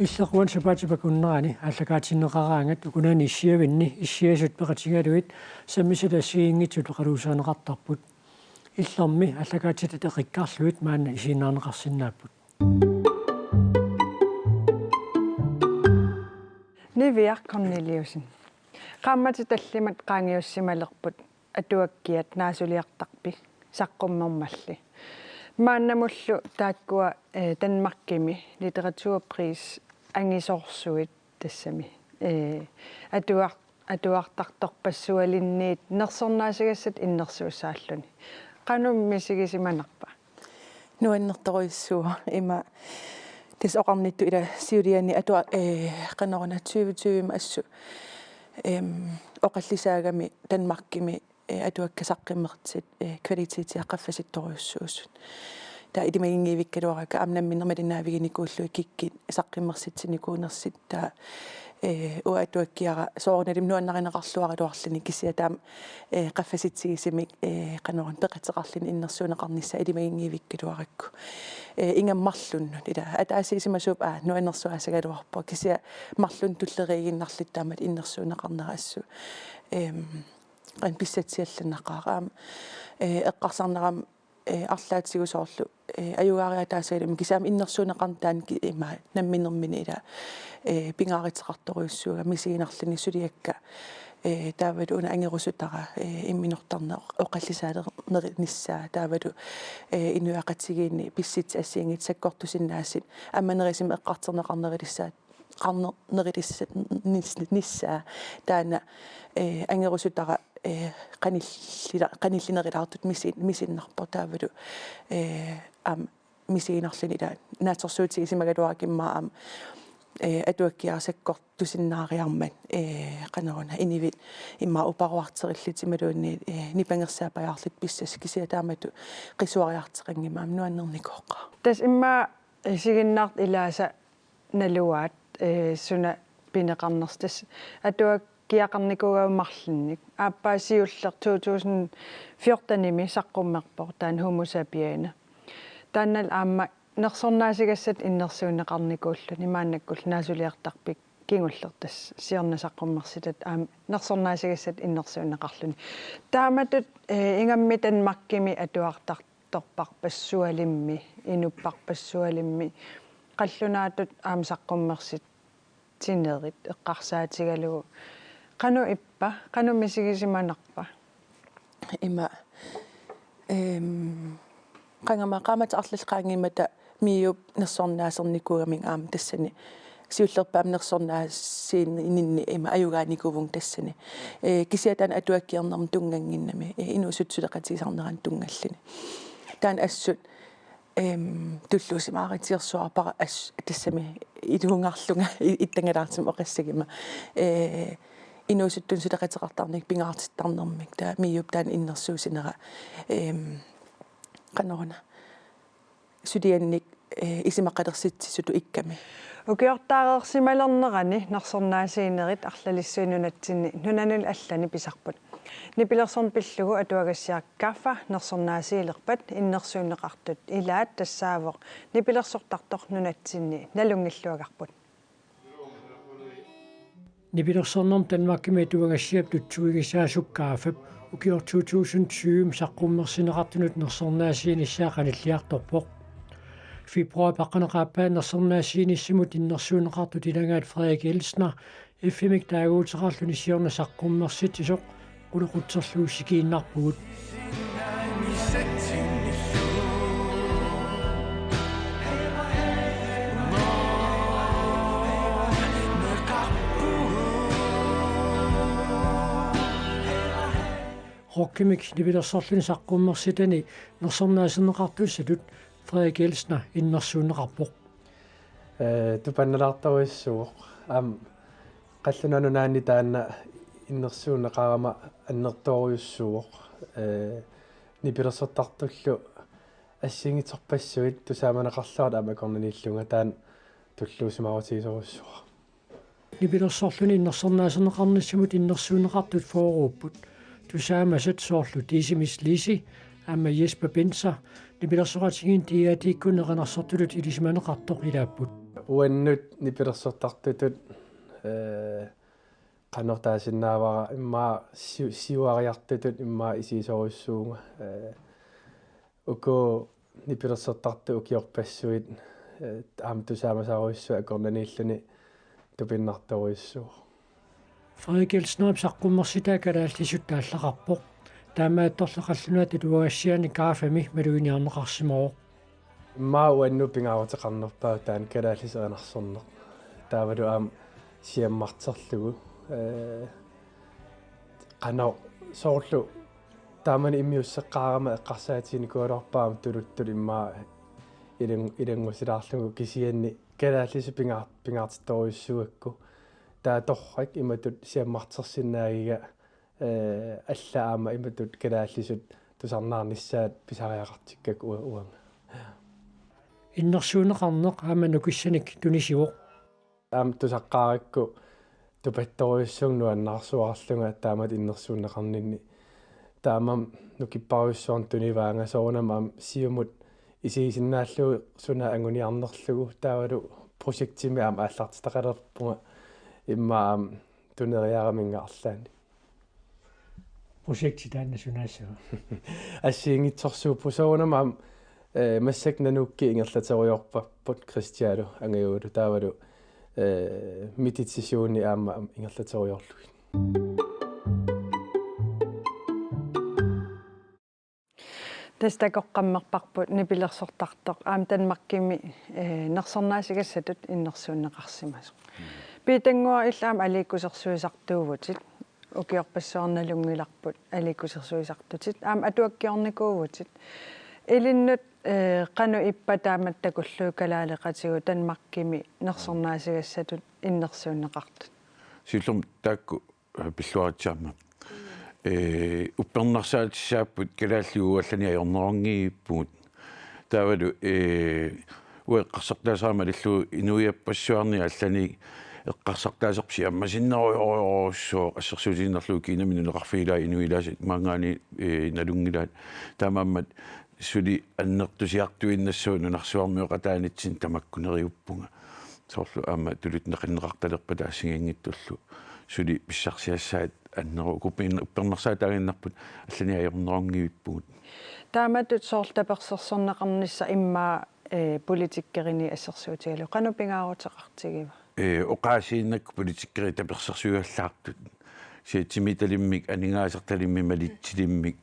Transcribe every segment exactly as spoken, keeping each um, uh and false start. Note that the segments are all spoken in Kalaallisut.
Illersuani sapaatip akunnerani aallakaatinneqaraangat ukunani issiavinni issiasut peqatigalugit sammisat assigiinngitsut oqaluuserineqartarput. Illermi aallakaatitat eqikkarlugit maanna isiginnaarneqarsinnaapput. Niviaq Korneliussen. Qaammatit tallimat qaangiussimalerput atuakkiat naasuliartarpit saqqummermalli. Maannamullu taakkua, eh, Danmarkimi litteraturpris angisoorsuit tassami, eh, atuar-, atuartartorpassualinniit nersornaasigassat innersuussaalluni. Qanoq misigisimanerpa? Nuannertorujussuuvoq ima tassa oqarnittut ila siuliani atua-, eh, qanoruna tyve tyve-mi assut, em, oqallisaagami Danmarkimi, eh, atuakkat saqqummersitsit, eh, kvalitetia qaffasittorujussuusut. Taava ilimaginngivikkaluarakku aamma nammineq malinnaaviginikuullugit kikkut saqqummersitsinikuunersut taava, eh, uanga atuakkiara soorunalimi nuannarineqarluaraluarluni kisianni taama, eh, qaffasitsigisumik, eh, qanoruna peqateqarluni innersuunneqarnissaa ilimaginngivikkaluarakku. Eh, ingammik marlunnut ila ataasiisimasuup aa nuannersuaasagaluarpoq kisianni marlunnut tulleriiginnarluta taamatut innersuunneqarnera assut. Em, Qan pissatsiallannaqaaq aamma, eh, eqqarsarnerama, eh, arlaatigut soorlu, eh, ajugaariataassagalumi kisianni innersuunneqarneq taanna ki-, ima namminermini ila, eh, pingaaruteqartorujussuugami misiginarluni suliakka, eh, taavalu una angerusutara, eh, imminortarneq oqallisaalernerinissaa taavalu, eh, inuiaqatigiinni pissutsit assigiinngitsut sakkortusinnaasut ammanerusumik eqqartorneqarnerulissaat qarner-, nerilis-, nis-, nissaa taanna, eh, angerusutara, eh, qanillila-, qanillinerulaartut misi-, misinnarpoq taavalu, eh, aamma misiginarluni ila naatsorsuutigisimagaluarakkit immaqa aamma, eh, atuakkiara sakkortusinnaariarmat, eh, qanoruna inuit immaqa uparuarterillutik imaluunniit, eh, nipangersaappajaarlutik pissasut kisianni taamatut qisuariartoqanngimmat aamma nuannernikuuvoq. Tassa immaqa isiginnaartut ilaasa naluaat, eh, suna pineqarnersoq tassa atuakkiaqarnikuugami marlunnik. Aappaa siulleq to tusind fjortenimi saqqummerpoq taanna Homo sapiens. Taannalu aamma nersornaasigassat innersuunneqarnikuulluni maannakkullu naasuliartarpit kingulleq tassa siorna saqqummersitat aamma nersornaasigassat innersuunneqarluni. Taamatut, eh, ingammik Danmarkimi atuartar- torparpassualimmi, inupparpassualimmi, qallunaatut aamma saqqummersitsinerit eqqarsaatigalugu. Qanoq ippa, qanoq misigisimanerpa? Ima, em, qangami qaammatit arlallit qaangiummata MIO-p nersornaasernikuugamik aamma tassani siullerpaamik nersornaasiininni ima ajugaanikuuvunga tassani. Eh, kisianni taanna atuakkiornermut tunngannginnami, eh, inuusuttut suleqatigisarneranut tunngalluni. Taanna assut, em, tulluusimaarutigersuarpara as-, tassami iluungaarlunga i-, ittanngalaartumik oqassaguma. Eh, inuusuttunut suleqateqartarnermik pingaartittarnermik. Taava MIO-p taanna innersuussinera, em, qanoruna suliannik, eh, isumaqalersitsisutut ikkami. Ukiortaareersimalernerani nersornaasiinerit arlalissuit nunatsinni nunanut allani pisarput. Nipilersorneq pillugu atuagassiaq Kaffa nersornaasiilerpat innersuunneqartut ilaat tassaavoq nipilersortartoq nunatsinni nalunngilluagarput. Nipilersornermut Danmarkimi atuagassiap tutsuigisaasup Kaffap ukioq to tusind tyve saqqummersinneqartunut nersornaasiinissaa qanilliartorpoq. Februarip aqqaneq-aappaani nersornaasiinissamut innersuunneqartut ilagaat Frederik Elsner F M-ip taaguuteqarluni siorna saqqummersitsisoq qulequtserluussikiinnarpugut. Rockimik nipilersorluni saqqummersitani nersornaaserneqartussatut Frederik Elsner innersuunneqarpoq. Eh, tupannalaartorujussuuvoq. Aamma Qallunaat Nunaanni taanna innersuunneqarama annertoorujussuuvoq. Eh, nipilersortartullu assigiinngitsorpassuit tusaamaneqarlutik aamma akornanniillunga taanna tulluusimaarutigisorujussuuara. Nipilersorluni nersornaaserneqarnissamut innersuunneqartut fyrreupput. Tusaamasat soorlu Disimis Lisi aamma Jesper Binzer nipilersoqatigiinni D R D-kkunni erinarsortutut ilisimaneqartoq ilaapput. Uannut nipilersortartutut, ee, qanoq taasinnaavara, immaqa siu-, siuariartutut immaqa isigisorujussuuvunga. Ee, uku nipilersortartut ukiorpassuit, ee, aamma tusaamasarujussuit akornanniilluni tupinnartorujussuuvoq. Frederik Elsenap saqqummersitaa kalaallisut taallaqarpoq. Taamaattorli qallunaatut uagassianik K F M-i maluginiarneqarsimavoq. Immaqa uannut pingaaruteqarnerpaaq taanna kalaallisut erinarsorneq. Taavalu aamma siammarterlugu. Ee, qanoq soorlu taamani immiusseqqaarama eqqarsaatiginikuugaluarpara aamma tuluttut immaqa ilun-, ilanngussilaarlugu kisianni kalaallisut pingaar-, pingaartittorujussuugakku. Taava torrak imatut siammartersinnaagiga, ee, alla aamma imatut kalaallisut tusarnaarnissaat pisariaqartikkakku u-, uanga. Innersuunneqarneq aamma nukissanik tunisivoq. Aamma tusaqqaarakku tupattorujussuuvunga nuannaarsuarlunga taamatut innersuunneqarninni. Taamaammat nukipparujussuarnik tunivaanga soorunami aamma siumut isigisinnaallugu suna anguniarnerlugu taavalu projektimi aamma aallartitaqalerpunga immaqa aamma tuneriaraminnga arlaanni. Projekti taanna sunaassaaq? Assigiinngitsorsuupput soorunami aamma, ee, massakkut Nanukkip ingerlaterujoorparput Kristialu angajugalu taavalu, ee, Meditationi aamma ingerlaterujoorlugit. Tassa takoqqammerparput nipilersortartoq aamma Danmarkimi, ee, nersornaasigassatut innersuunneqarsimasoq. Piitannguaq, illit aamma aliikkusersuisartuuvutit. Ukiorpassuarni nalunngilarput aliikkusersuisartutit. Aamma atuakkiornikuuvutit. Ilinnut, ee, qanoq ippa taamatut takullugu kalaaleqatigut Danmarkimi nersornaasigassatut innersuunneqartut? Siullermik taakku, ee, pilluaritsi aamma. Ee, uppernarsaatissapput kalaallit uagut allanik ajornerunngiippugut. Taavalu, ee, uanga eqqarsartaaseq aamma malillugu inuiappassuarnik allanik eqqarsartaaserput siammasinnerujorujussuuvoq assersuutigiinnarlugu kiinami nunaqarfiit ilaat inuit ilaasa maanngaanniit, ee, nalunngilaat. Taamaammat suli annertusiartuinnassaaq nunarsuarmioqataanitsinni tamakku neriuppunga. Soorlu aamma tuluttut naqinneqartalerpata assigiinngitsullu suli pissarsiassaat anneru-, uku upper-, uppernarsaataaginnarput allanik ajornerunngiippugut. Taamatut soorlu tapersersorneqarnissaq immaqa, ee, politikerinik assersuutigalugu qanoq pingaaruteqartigiva? Ee, oqaasiinnaq politikerinik tapersersuivallaartut. Kisianni timitalimmik, aningaasartalimmik, malitsilimmik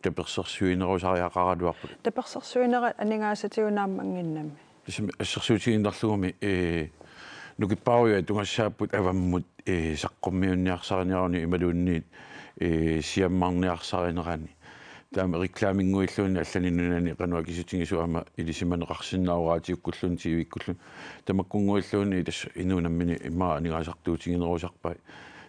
tapersersuinerusariaqaraluarput. Tapersersuinerat aningaasatigut naammannginnami? Tassami assersuutigiinnarlugumi, ee, nukipparujuit atugassaapput avammut, ee, saqqummiunniarsarinerani imaluunniit, ee, siammarniarsarinerani. Taama reklaminnguilluunniit allanik nunani qanoq akisutigisoq aamma ilisimaneqarsinnaavoq raatiukkulluunniit T V-kkulluunniit. Tamakkunnguilluunniit tassa inuup nammineq immaqa aningaasartuutiginerusarpai.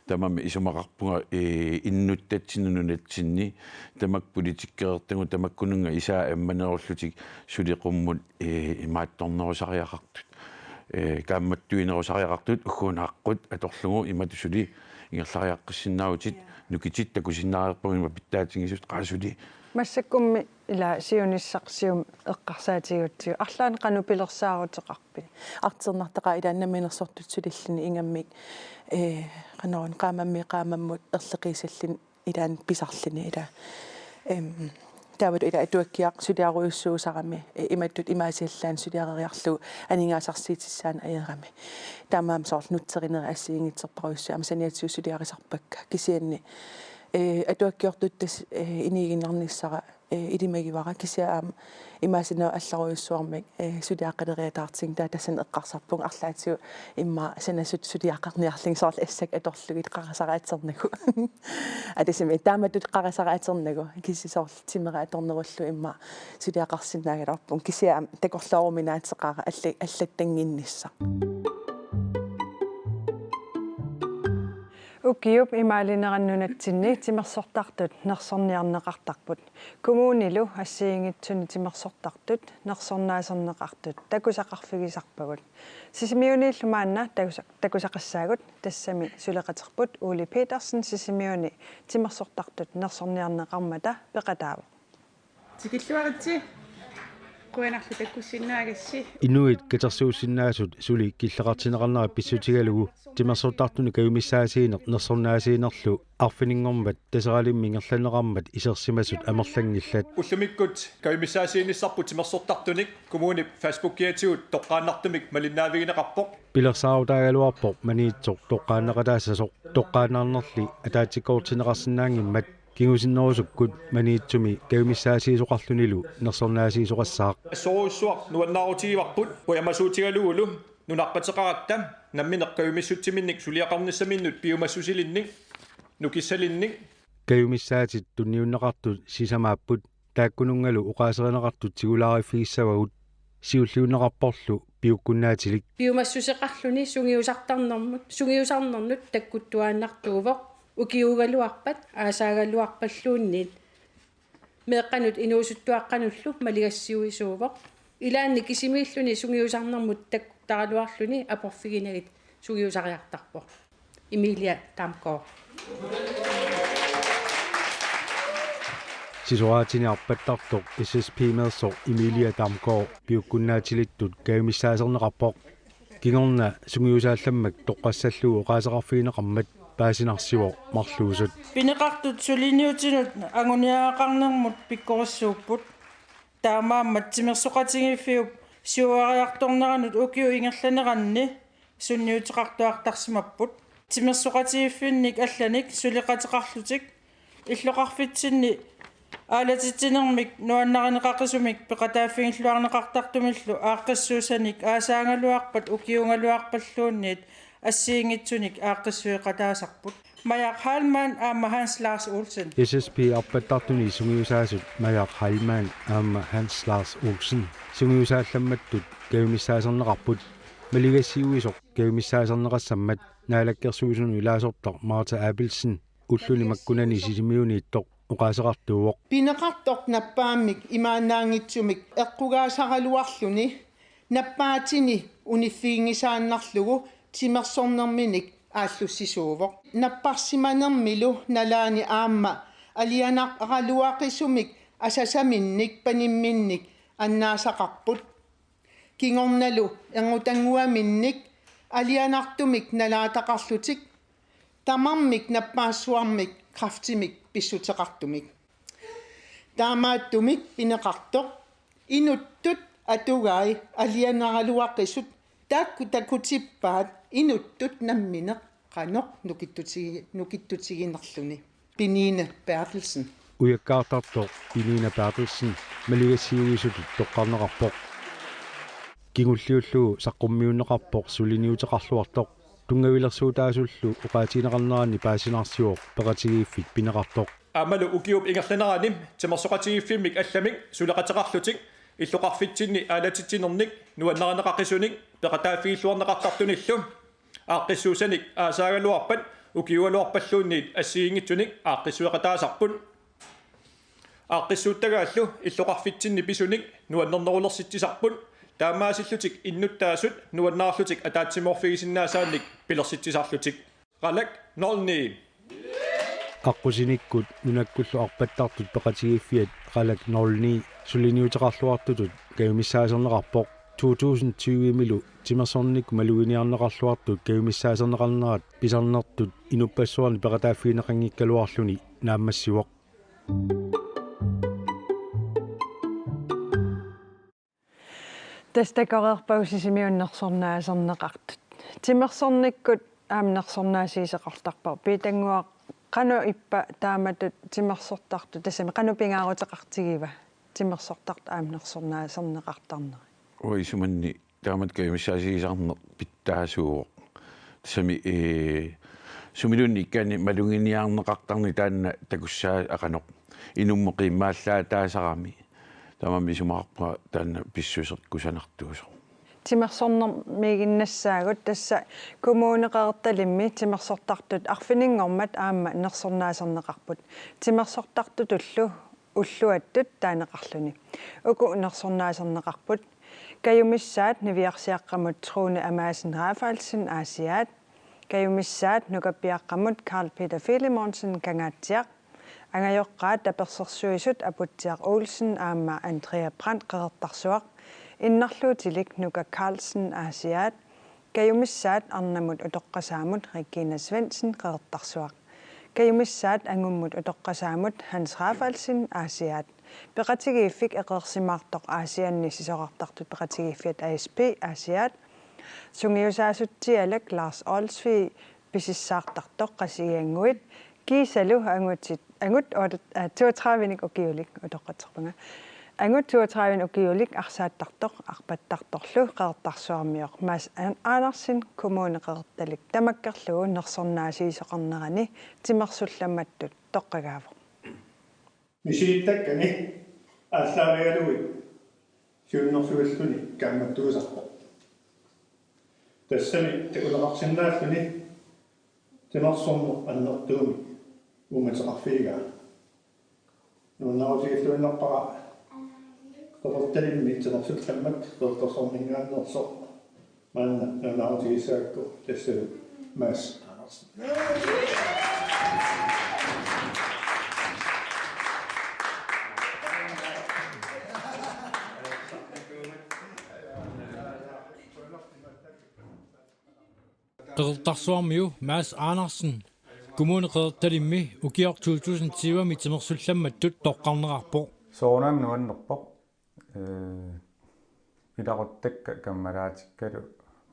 Taamaammat isumaqarpunga, ee, innuttatsinnut nunatsinni tamakku politikereertagut tamakkununnga isaat ammanerullutik suli qummut, ee, imaattornerusariaqartut. Ee, kaammattuinerusariaqartut ugguuna aqqut atorlugu imatut suli ingerlariaqqissinnaavutit, nukitit takusinnaareerpagut ima pitsaatigisut qaa suli. Massakkummi ila siunissaq siumut eqqarsaatigigutsigu arlaannik qanoq pilersaaruteqarpit? Artornartaqaaq ila namminersortut sulilluni ingammik, ee, qanoruna qaammammit qaammammut erleqiisalluni ilaanni pisarluni ila. Em, taavalu ila atuakkiaq suliarujussuusarami, ee, imatut imaasiallaannaq suliareriarlugu aningaasarsiutissaaneq ajorami. Taamaammat soorlu nutserinerit assigiinngitsorpassuit aamma saniatigut suliarisarpakka. Kisianni, ee, atuakkiortutut tassa, ee, inigiinnarnissara, ee, ilimagivara kisianni aamma imaassinnaavoq allarujussuarmik, ee, suliaqaleriataartigu taava tassani eqqarsarpunga arlaatigut immaqa sanasut suliaqarniarlugit soorlu assak atorlugit qarasara atornagu. Aa tassami taamatut qarasara atornagu kisianni soorlu timera atornerullugu immaqa suliaqarsinnaagaluarpunga kisianni aamma takorlooruminaateqaara alla-, allattannginnissaq. Ukiup imaalinerani nunatsinni timersortartut nersorniarneqartarput. Kommunilu assigiinngitsuni timersortartut nersornaaserneqartut takusaqarfigisarpagut. Sisimiuniillu maanna takusa-, takusaqassaagut, tassami suleqaterput Ole Petersen Sisimiuni timersortartut nersorniarneqarmata peqataavoq. Tikilluaritsi. Qujanarlu takkussinnaagassi. Inuit katersuussinnaasut suli killeqartinneqarnerat pissutigalugu timersortartunik kajumissaasiineq nersornaasiinerlu arfininngormat Taseralimmi ingerlanneqarmat isersimasut amerlanngillat. Ullumikkut kajumissaasiinissarput timersortartunik kommunip Facebookiatigut toqqaannartumik malinnaavigineqarpoq. Pilersaarutaagaluarpoq Maniitsoq toqqaanneqataassasoq, toqqaannarnerli ataatsikkoortinneqarsinnaanngimmat kingusinnerusukkut Maniitsumi kajumissaasiisoqarlunilu nersornaasiisoqassaaq. Assorujussuaq nuannaarutigivarput, kujamasuutigalugulu nunaqqateqaratta nammineq kajumissutsiminnik suliaqarnissaminnut piumassusilinnik nukissalinnik. Kajumissaatit tunniunneqartut sisamaapput, taakkununngalu oqaaserineqartut tigulaariffigissavagut, siulliunneqarporlu piukkunnaatilik. Piumassuseqarluni sungiusartarnermut, sungiusarnernut takkuttuaannartuuvoq, ukiuugaluarpat aasaagaluarpalluunniit meeqqanut inuusuttuaqqanullu maligassiuisuuvoq. Ilaanni kisimiilluni sungiusarnermut takkuttaraluarluni aporfiginagit sungiusariartarpoq. Emilia Damgaard. Sisoraatini arpattartoq S S P-meersoq Emilia Damgaard piukkunnaatilittut kajumissaaserneqarpoq. Kingorna sungiusaallammak toqqassallugu oqaaseqarfigineqarmat paasinarsivoq marluusut. Pineqartut suliniutinut anguniagaqarnermut pikkorissuupput. Taamaammat timersoqatigiiffiup siuariartorneranut ukiup ingerlaneranni sunniuteqartuartarsimapput. Timersoqatigiiffinnik allanik suleqateqarlutik illoqarfitsinni aalatitsinermik nuannarineqaqisumik peqataaffigilluarneqartartumillu aaqqissuussanik aasaagaluarpat ukiuugaluarpalluunniit assigiinngitsunik aaqqissueqataasarput. Majak Heilmann aamma Hans Lars Olsen. S S P arpattartuni sungiusaasut Majak Heilmann aamma Hans Lars Olsen sungiusaallammattut kajumissaaserneqarput. Maligassiuisoq kajumissaaserneqassammat Naalakkersuisunut ilaasortaq Martha Abelsen ulluni makkunani Sisimiuniittoq oqaaseqartuuvoq. Pineqartoq nappaammik imaannaanngitsumik eqqugaasaraluarluni nappaatini uniffiginngisaannarlugu timersornerminik aallussisuuvoq. Napparsimanermilu nalaani aamma alianaqaraluaqisumik asasaminnik panimminnik annaasaqarput. Kingornalu erngutannguaminnik alianartumik nalaataqarlutik, tamarmik nappaassuarmik kræftimik pissuteqartumik. Taamaattumik pineqartoq inuttut atugai alianaraluaqisut taakku takutippaat inuttut nammineq qanoq nukittutigi-, nukittutiginerluni. Pinine Berthelsen. Ujakkaartartoq Pinine Berthelsen maligassiuisutut toqqarneqarpoq. Kingulliullugu saqqummiunneqarpoq suliniuteqarluartoq. Tunngavilersuutaasullu oqaatigineqarneranni paasinarsivoq peqatigiiffik pineqartoq. Aammalu ukiup ingerlanerani timersoqatigiiffimmik allamik suleqateqarlutik illoqarfitsinni aalatitsinernik nuannarineqaqisunik peqataaffigilluarneqartartunillu aaqqissuussanik aasaagaluarpat ukiuugaluarpalluunniit assigiinngitsunik aaqqissueqataasarput. Aaqqissuuttagaallu illoqarfitsinni pisunik nuannernerulersitsisarput, taamaasillutik innuttaasut nuannaarlutik ataatsimoorfigisinnaasaannik pilersitsisarlutik. Qalak nul ni. Aqqusinikkut nunakkullu arpattartut peqatigiiffiat Qalak nul ni suliniuteqarluartutut kajumissaaserneqarpoq. To tusind tyve-milu timersornikkut maluginiarneqarluartut kajumissaaserneqarnerat pisarnertut inuppassuarnit peqataaffigineqanngikkaluarluni naammassivoq. Tassa takoreerpagut Sisimiuni nersornaaserneqartut. Timersornikkut aamma nersornaasiisoqartarpoq. Piitannguaq, qanoq ippa taamatut timersortartut, tassami qanoq pingaaruteqartigiva timersortartut aamma nersornaaserneqartarneri? Uanga isumanni taamatut kajumissaasiisarneq pitsaasuuvoq. Tassami, ee, sumiluunniit ikkaanni maluginiarneqartarneq taanna takussaaq qanoq inummut qiimmaallaataasarami. Taamaammat isumaqarpunga taanna pissuseq kusanartuusoq. Timersornermiiginnassaagut, tassa Kommune Qeqertalimmi timersortartut arfininngormat aamma nersornaaserneqarput. Timersortartutullu ulluattut taaneqarluni. Uku nersornaaserneqarput: kajumissaat niviarsiaqqamut Trune Amassen Rafaelsen, Aasiaat. Kajumissaat nukappiaqqamut Carl Peter Filemonsen, Kangaatsiaq. Angajoqqaat tapersersuisut Aputsiaq Olsen aamma Andrea Brandt Qeqertarsuaq, innarluutilik Nuka Carlsen Aasiaat, kajumissaat arnamut utoqqasaamut Regina Svendsen Qeqertarsuaq, kajumissaat angummut utoqqasaamut Hans Rafaelsen Aasiaat. Peqatigiiffik eqeersimaartoq Aasianni sisorartartut peqatigiiffiat A S P Aasiaat, sungiusaasutsialak Lars Olsvig pisissaartartoq Qasigiannguit, kiisalu angutit, angut otte-, øh, toogtredive-nik ukiulik, utoqqatserpunga, angut toogtredive-nik ukiulik arsaattartoq arpattartorlu Qeqertarsuarmioq Mads An-, Andersen, Kommune Qeqertalik tamakkerlugu nersornaasiisoqarnerani timersullammattut toqqagaavoq. Misilittakkani aallaavigalugit siunnersuilluni kaammattuisarpoq. Tassami takuneqarsinnaalluni timersorneq annertuumik uummateqarfigigaa. Nuannaarutigilluinnarpara Qeqertalimmi timersullammat Qeqertarsuarminngaanneersoq maanna nuannaarutigissagakku, tassalu Mads Andersen. Qeqertarsuarmiu Mads Andersen Kommune Qeqertalimmi ukioq to tusind tyve-mi timersullammattut toqqarneqarpoq. Soorunami nuannerpoq. Ee, ilaquttakka kammalaatikkalu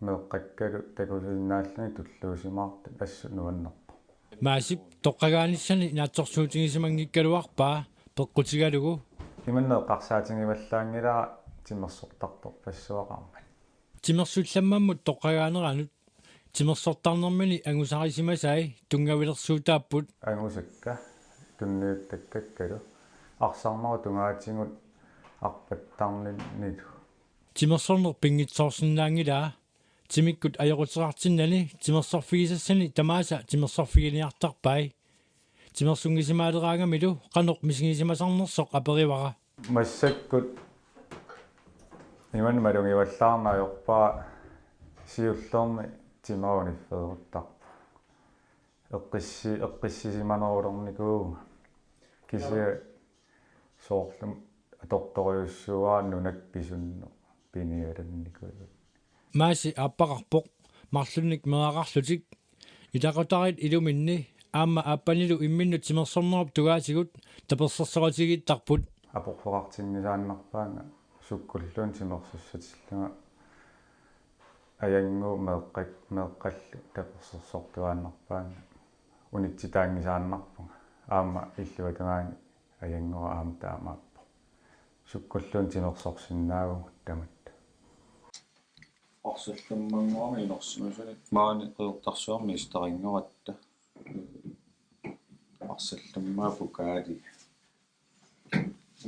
meeqqakkalu takusiinnaalluni tulluusimaartut, assut nuannerpoq. Maasip toqqagaanissani naatsorsuutigisimanngikkaluarpaa peqqutigalugu. Imanna eqqarsaatigivallaanngilara timersortartorpassuaqarmat. Timersullammammut toqqagaaneranut timersortarnermini angusarisimasai tunngavilersuutaapput. Angusakka tunniuttakkakkalu arsarnerup tungaatigut arpattarninnilu. Timersorneq pinngitsoorsinnaanngilaa, timikkut ajoquteqartinnani timersorfigisassani tamaasa timersorfiginiartarpai. Timersunngisimaaleraangamilu qanoq misigisimasarnersoq aperivara. Massakkut imanna malugivallaarneq ajorpara, siullerni timaunifferuttarpoq. Eqqissi-, eqqissisimanerulernikuuvunga. Kisianni soorlu atortorujussuuara nunat pisunneq pinialannikuuvoq. Maasi aappaqarpoq marlunnik meeraqarlutik. Ilaqutariit iluminni aamma aappanilu imminnut timersornerup tungaatigut tapersersoqatigiittarput. Aporfeqartinngisaannarpaannga sukkulluunniit timersussatillunga, ajannguup meeqqak-, meeqqallu tapersersortuaannarpaannga, unitsitaanngisaannarpunga aamma illuatungaani ajannguup aamma taamaappoq. Sukkulluunniit timersorsinnaavugut tamatta. Arsallammanngorami inersimasunik maani Qeqertarsuarmi istaringoratta. Arsallammaa pokaali.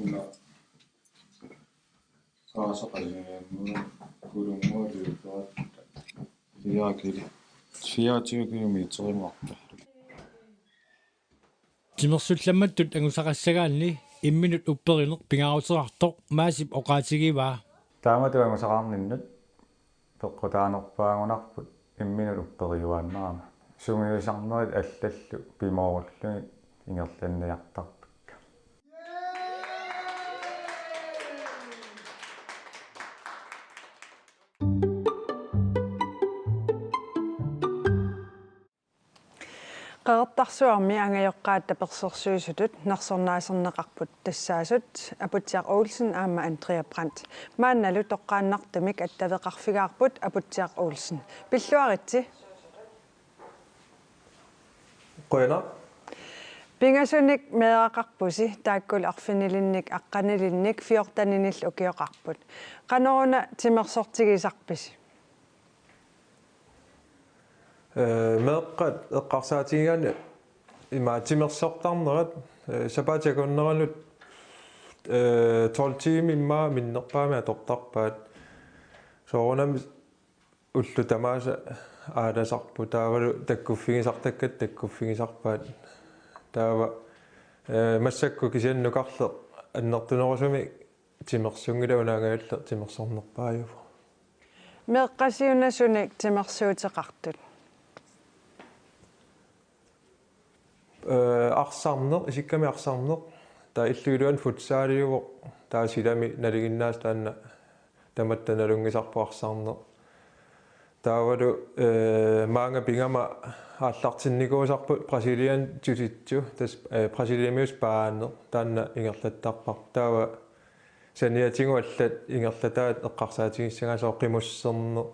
Una saasaqaligaanngua kulunngua liutoratta. Fire kilo. Fireogtyve kilometerimaarta. Timersullammattut angusaqassagaanni imminut upperineq pingaaruteqartoq Maasip oqaatigivaa. Taamatut angusaqarninnut peqqutaanerpaagunarput imminut upperiuaannarama. Sungiusarnerit allallu pimoorullugit ingerlanniartarpakka. Qeqertarsuarmi angajoqqaat tapersersuisutut nersornaaserneqarput tassaasut Aputsiaq Olsen aamma Andrea Brandt. Maannalu toqqaannartumik attaveqarfigaarput Aputsiaq Olsen. Pilluaritsi. Qujanaq. Pingasunik meeraqarpusi, taakkulu arfinilinnik aqqanilinnik fjorteninillu ukioqarput. Qanoruna timersortigisarpisi? Ee, meeqqat eqqarsaatigigaanni ima timersortarnerat, ee, sapaatip akunneranut, ee, tolv tiimit immaqa minnerpaamik atortarpaat. Soorunami ullut tamaasa aalasarput, taavalu takkuffigisartakkat takkuffigisarpaat. Taava, ee, massakkut kisianni nukarleq annertunerusumik timersunngilaq, una angajalleq timersornerpaajuvoq. Meeqqat siunnersuunik timersuuteqartut? Eh, arsarneq, isikkamik arsarneq. Taava illup iluani futsaliuvoq, taava silami nalinginnaasut taanna tamatta nalunngisarput arsarneq. Taavalu, eh, maanga pigama aallartinnikuusarput Brasilian Jiu-Jitsu, tassa, eh, Brasiliamius paaneq, taanna ingerlattarparput. Taava saniatigut allat ingerlataat eqqarsaatigissagaat soorlu qimusserneq,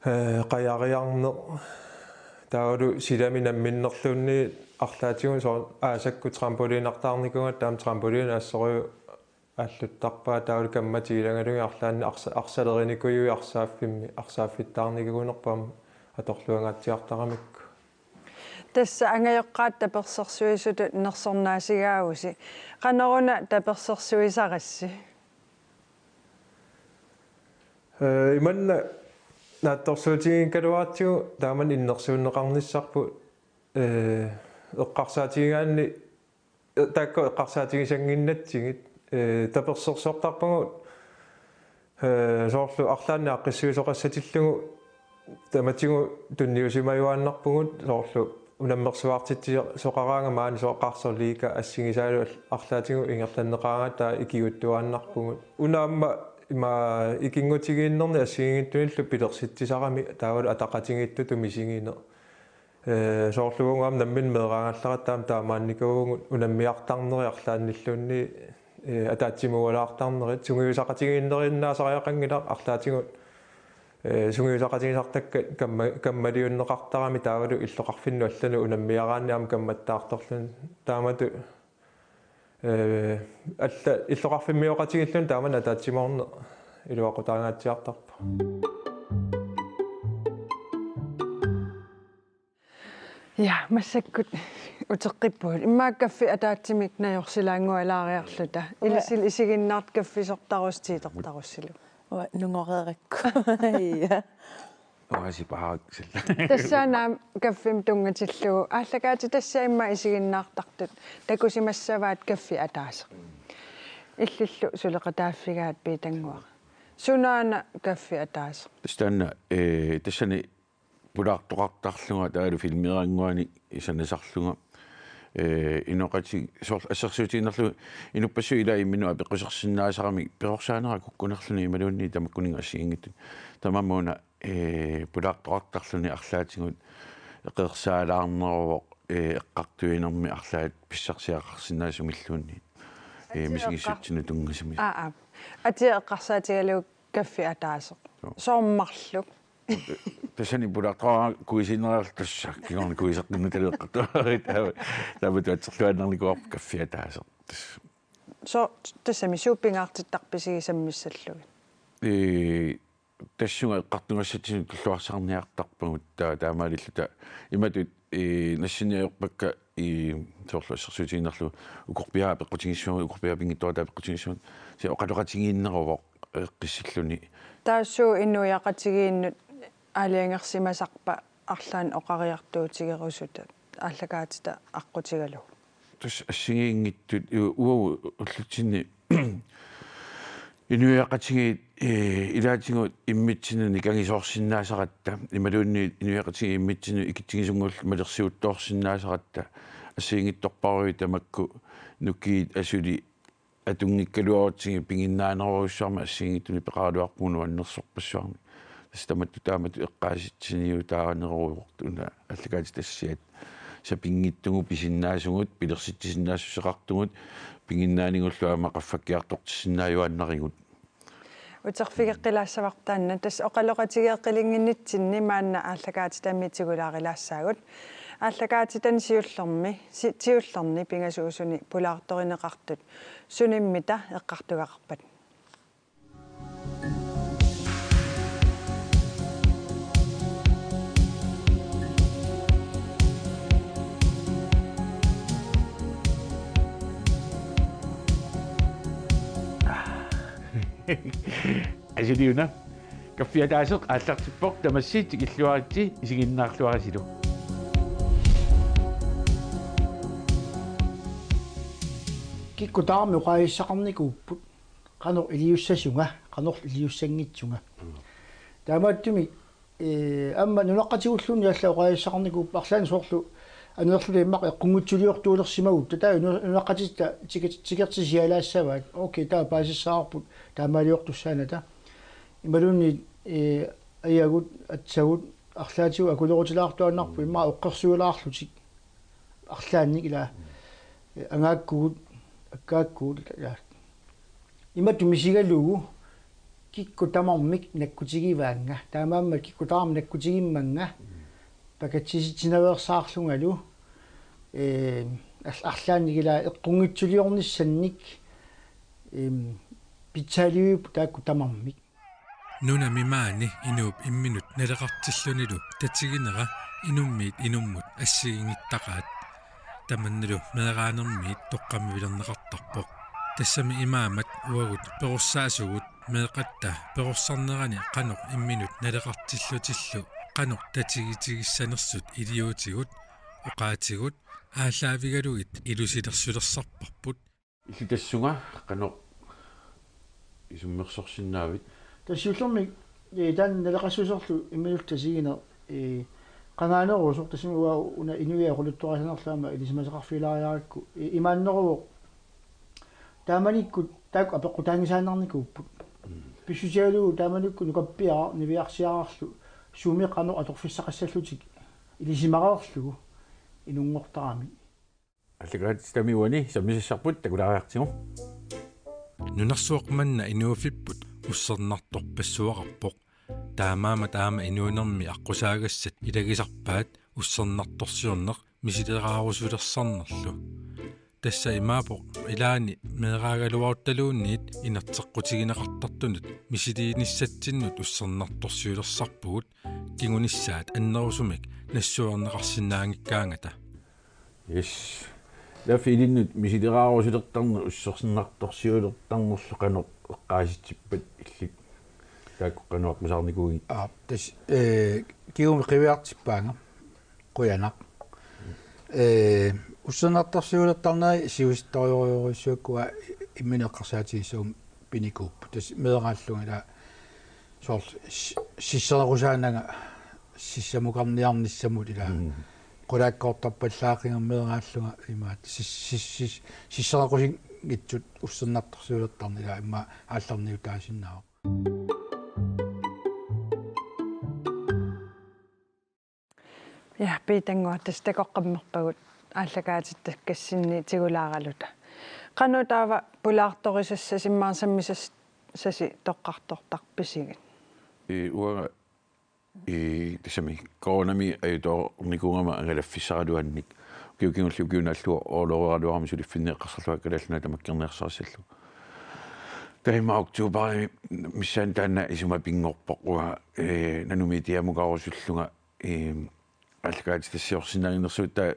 eh, qajariarneq, taavalu silami namminnerluunniit arlaatigut soorlu aasakkut trampolinartaarnikuugatta taama trampolini assorujuk aalluttarpaa taavalu kammatit ilagalugit arlaannik arsa-, arsalerinikujuit arsaaffimmi, arsaaffittaarnikuunerput aamma atorluangaatsiartaramikku. Tassa angajoqqaat tapersersuisutut nersornaasigaavusi. Qanoruna tapersersuisarassi? Eh, imanna naatsorsuutiginngikkaluaratsigu taamani innersuunneqarnissarput, eh, eqqarsaatigigaanni, eh, taakku eqqarsaatigisannginnatsigit, eh, tapersersortarpagut, eh, soorlu arlaannik aaqqissuisoqassatillugu tamatigut tunniusimajuaannarpugut soorlu unammersuartitsisoqaraangat maani soorlu Qaarsorliiga assigisaalu al-, arlaatigut ingerlanneqaraangat taava ikiuuttuaannarpugut. Una aamma ima ikinngutigiinnerni assigiinngitsunillu pilersitsisarami taavalu ataqatigiittutut misigineq. Eh, soorlu uagut aamma nammineq meeraagallaratta aamma taamaannikuuvugut unammiartarnerit arlaannilluunniit, eh, ataatsimuualaartarnerit sungiusaqatigiinnerinnaasariaqanngilaq arlaatigut, eh, sungiusaqatigisartakkat kamma-, kammaliunneqartarami taavalu illoqarfinnut allanut unammiaraanni aamma kammattaartorluni taamatut, eh, allat illoqarfimmioqatigiilluni taamani ataatsimoorneq iluaqutaangaatsiartarpoq. Ja, massakkut uteqqippugut. Immaqa kaffit ataatsimik najorsilaanngualaariarluta. Ilisil isiginnaartut kaffisortarusi tiitortarusilu. Uanga nungoreerakku. Ja. Uanga sipaarakku sila. Tassaana kaffimut tunngatillugu. Aallakaatitassiaq immaqa isiginnaartartut takusimassavaat kaffit ataaseq. Illillu suleqataaffigaat Piitannguaq. Sunaana kaffit ataaseq? Tassa taanna, eh, tassani pulaartoqartarlunga taavalu filmeerannguani sanasarlunga, eh, inoqati-, soorlu assersuutigiinnarlugu inuppassuit ilaat imminnut apeqqusersinnaasaramik perorsaanera kukkunerluni imaluunniit tamakkuninnga assigiinngitsuni. Tamanna una, eh, pulaartoqartarluni arlaatigut eqeersaalaarneruvoq, eh, eqqartuinermi arlaat pissarsiaqarsinnaasumilluunniit. Eh, atia misigissutsinnut tunngasumik. Aa, aa. Atia eqqarsaatigalugu kaffit ataaseq. Joo. Soorlu marluk. Tassani pulaartoqarama kuisiinnariarluta tassa. Kingorna kuiseqqinnatalu eqqartoqarama. Taava, taava tuatserluaannarnikuuarput kaffit ataaseq. Tassa. Soorlu tassami suut pingaartittarpisigisammissallugit? Eh, tassunga eqqartugassatsinnut tulluarsaarniartarpagut taa-, taamaalilluta imatut, eh, nassiunneq ajorpakka, eh, soorlu assersuutigiinnarlugu ukorpiaat apeqqutigissaguit, ukorpiaap pinngitsoorata apeqqutigissaguit, se oqaloqatigiinneruvoq eqqissilluni. Taava suut inuiaqatigiinnut aalajangersimasarpa arlaannik oqariartuutigerusutat aallakaatita aqqutigalugu? Tassa assigiinngitsut u-, uagut ullutsinni inuiaqatigiit, eh, ilaatigut immitsinnut nikangisoorsinnaasaratta, imaluunniit inuiaqatigiit immitsinnut ikitsigisunnguullutik malersiuttoorsinnaasaratta, assigiinngitsorpaaluit tamakku nukiit asuli atunngikkaluarutsigit piginnaanerujussuarmik assigiinngitsunik peqaraluarpugut nuannersorpassuarnik. Tassa tamatta taamatut eqqaasitsiniutaarneruvoq una aallakaatitassiat sapinngitsugut pisinnaasugut pilersitsisinnaassuseqartugut piginnaanigullu aamma qaffakkiartortissinnaajuaannarigut. Uterfigeqqilaassavarput taanna, tassa oqaloqatigeeqqinnginnitsinni maanna aallakaatitami tigulaarilaassaagut. Aallakaatitani siullermi, si-, siullerni pingasuusuni pulaartorineqartut sunimmita eqqartugaqarpat? Asiliuna. Kaffit ataaseq aallartippoq, tamassi tikilluaritsi isiginnaarluarisilu. Kikkut tamarmik oqaasissaqarnikuupput qanoq iliussasunga, qanoq iliussanngitsunga. Taamaattumik, eh, aamma nunaqqatigulluunniit allat oqaasissaqarnikuupput arlaannik soorlu aneerluta immaqa eqqunngitsuliortuulersimagutta, taava nunaqqatitta tikertisialaassavaat. Okay, taava paasissavarput taamaaliortussaanata. Imaluunniit ajagut, atsagut, arlaatigut akulerutilaartuaannarput immaqa oqqersuilaarlutik arlaannik ilaa, angaakkugut, akkaakkugut ilaa. Imatut misigalugu kikkut tamarmik nakkutigivaannga. Taamaammat kikkut tamarmik nakkutigimmannga pakatsisitsinaveersaarlungalu, ee, arlaannik ilaa eqqunngitsuliornissannik, em, pitsaaliviupput taakku tamarmik. Nunami maani inuup imminut naleqartillunilu tatiginera inummiit inummut assigiinngitsoqaat. Tamannalu meeraanermiit toqqammavilerneqartarpoq. Tassami imaammat uagut perorsaasugut meeqqatta perorsarnerani qanoq imminut naleqartillutillu qanoq tatigitigissanersut iliuutigut, oqaatigut aallaavigalugit ilusilersulersarparput. Illit tassunga qanoq isummersorsinnaavit? Tassa siullermik, ee, taanna naleqassuserlu imminut tatigineq, ee, qangaanerusoq, tassami uanga una inuiaat oqaluttuarisanerlu aamma ilisimasaqarfigilaariarakku, ee, imaanneruvoq. Taamanikkut taakku apeqqutaanngisaannarnikuupput. Pissutigalugu taamanikkut nukappiaraq niviarsiararlu suumik qanoq atorfissaqassallutik ilisimareerlugu inunngortarami. Aallakaatitami uani sammisassarput, takulaariartigu. Nunarsuaq manna inuuffipput ussernartorpassuaqarpoq. Taamaammat aamma inuunermi aqqusaagassat ilagisarpaat ussernartorsiorneq misileraarusulersarnerlu. Tassa imaappoq ilaanni meeraagaluaruttaluunniit inerteqqutigineqartartunut misiliinissatsinnut ussernartorsiulersarpugut kingunissaat annerusumik nassuerneqarsinnaanngikkaangata. Yes. Ilaa, ilinnut misileraarusulertarneq ussernartorsiulertarnerlu qanoq eqqaasitsippat illit? Taakku qanoq aqqusaarnikuuigit? Aa, tassa, ee, kingumut qiviartippaanga. Qujanaq. Ee, ussernartorsiulertarneri siusittorujorujussuakkut imminut eqqarsaatigissaguma pinikuupput. Tassa meeraallunga ilaa soorlu si-, sisserequsaananga sissamukarniarnissamut ilaa. Mm. Qulakkoortarpallaaqigama meeraallunga imaattoq sis-, sis-, sis-, sisserequsinngitsut ussernartorsiulertarneq ilaa immaqa aallarniutaasinnaavoq. Ja, Piitannguaq, tassa takoqqammerpagut aallakaatitakkassinni tigulaaraluta. Qanoq taava pulaartorisassasi immaqa sammisassasi toqqartortarpisigit? Ee, uanga, ee, tassami coronami ajutoornikuugama angalaffissaraluannik. Ukiut kingulliit ukiup naallugu orloveeraluarama suliffinni eqqarsarlunga Kalaallit Nunaat tamakkerniarsarissallugu. Taava immaqa oktoberimi missaani taanna isuma pinngorpoq uanga, ee, Nanomediamukarusullunga, ee, aallakaatitassiorsinnaaginnarsugut, taava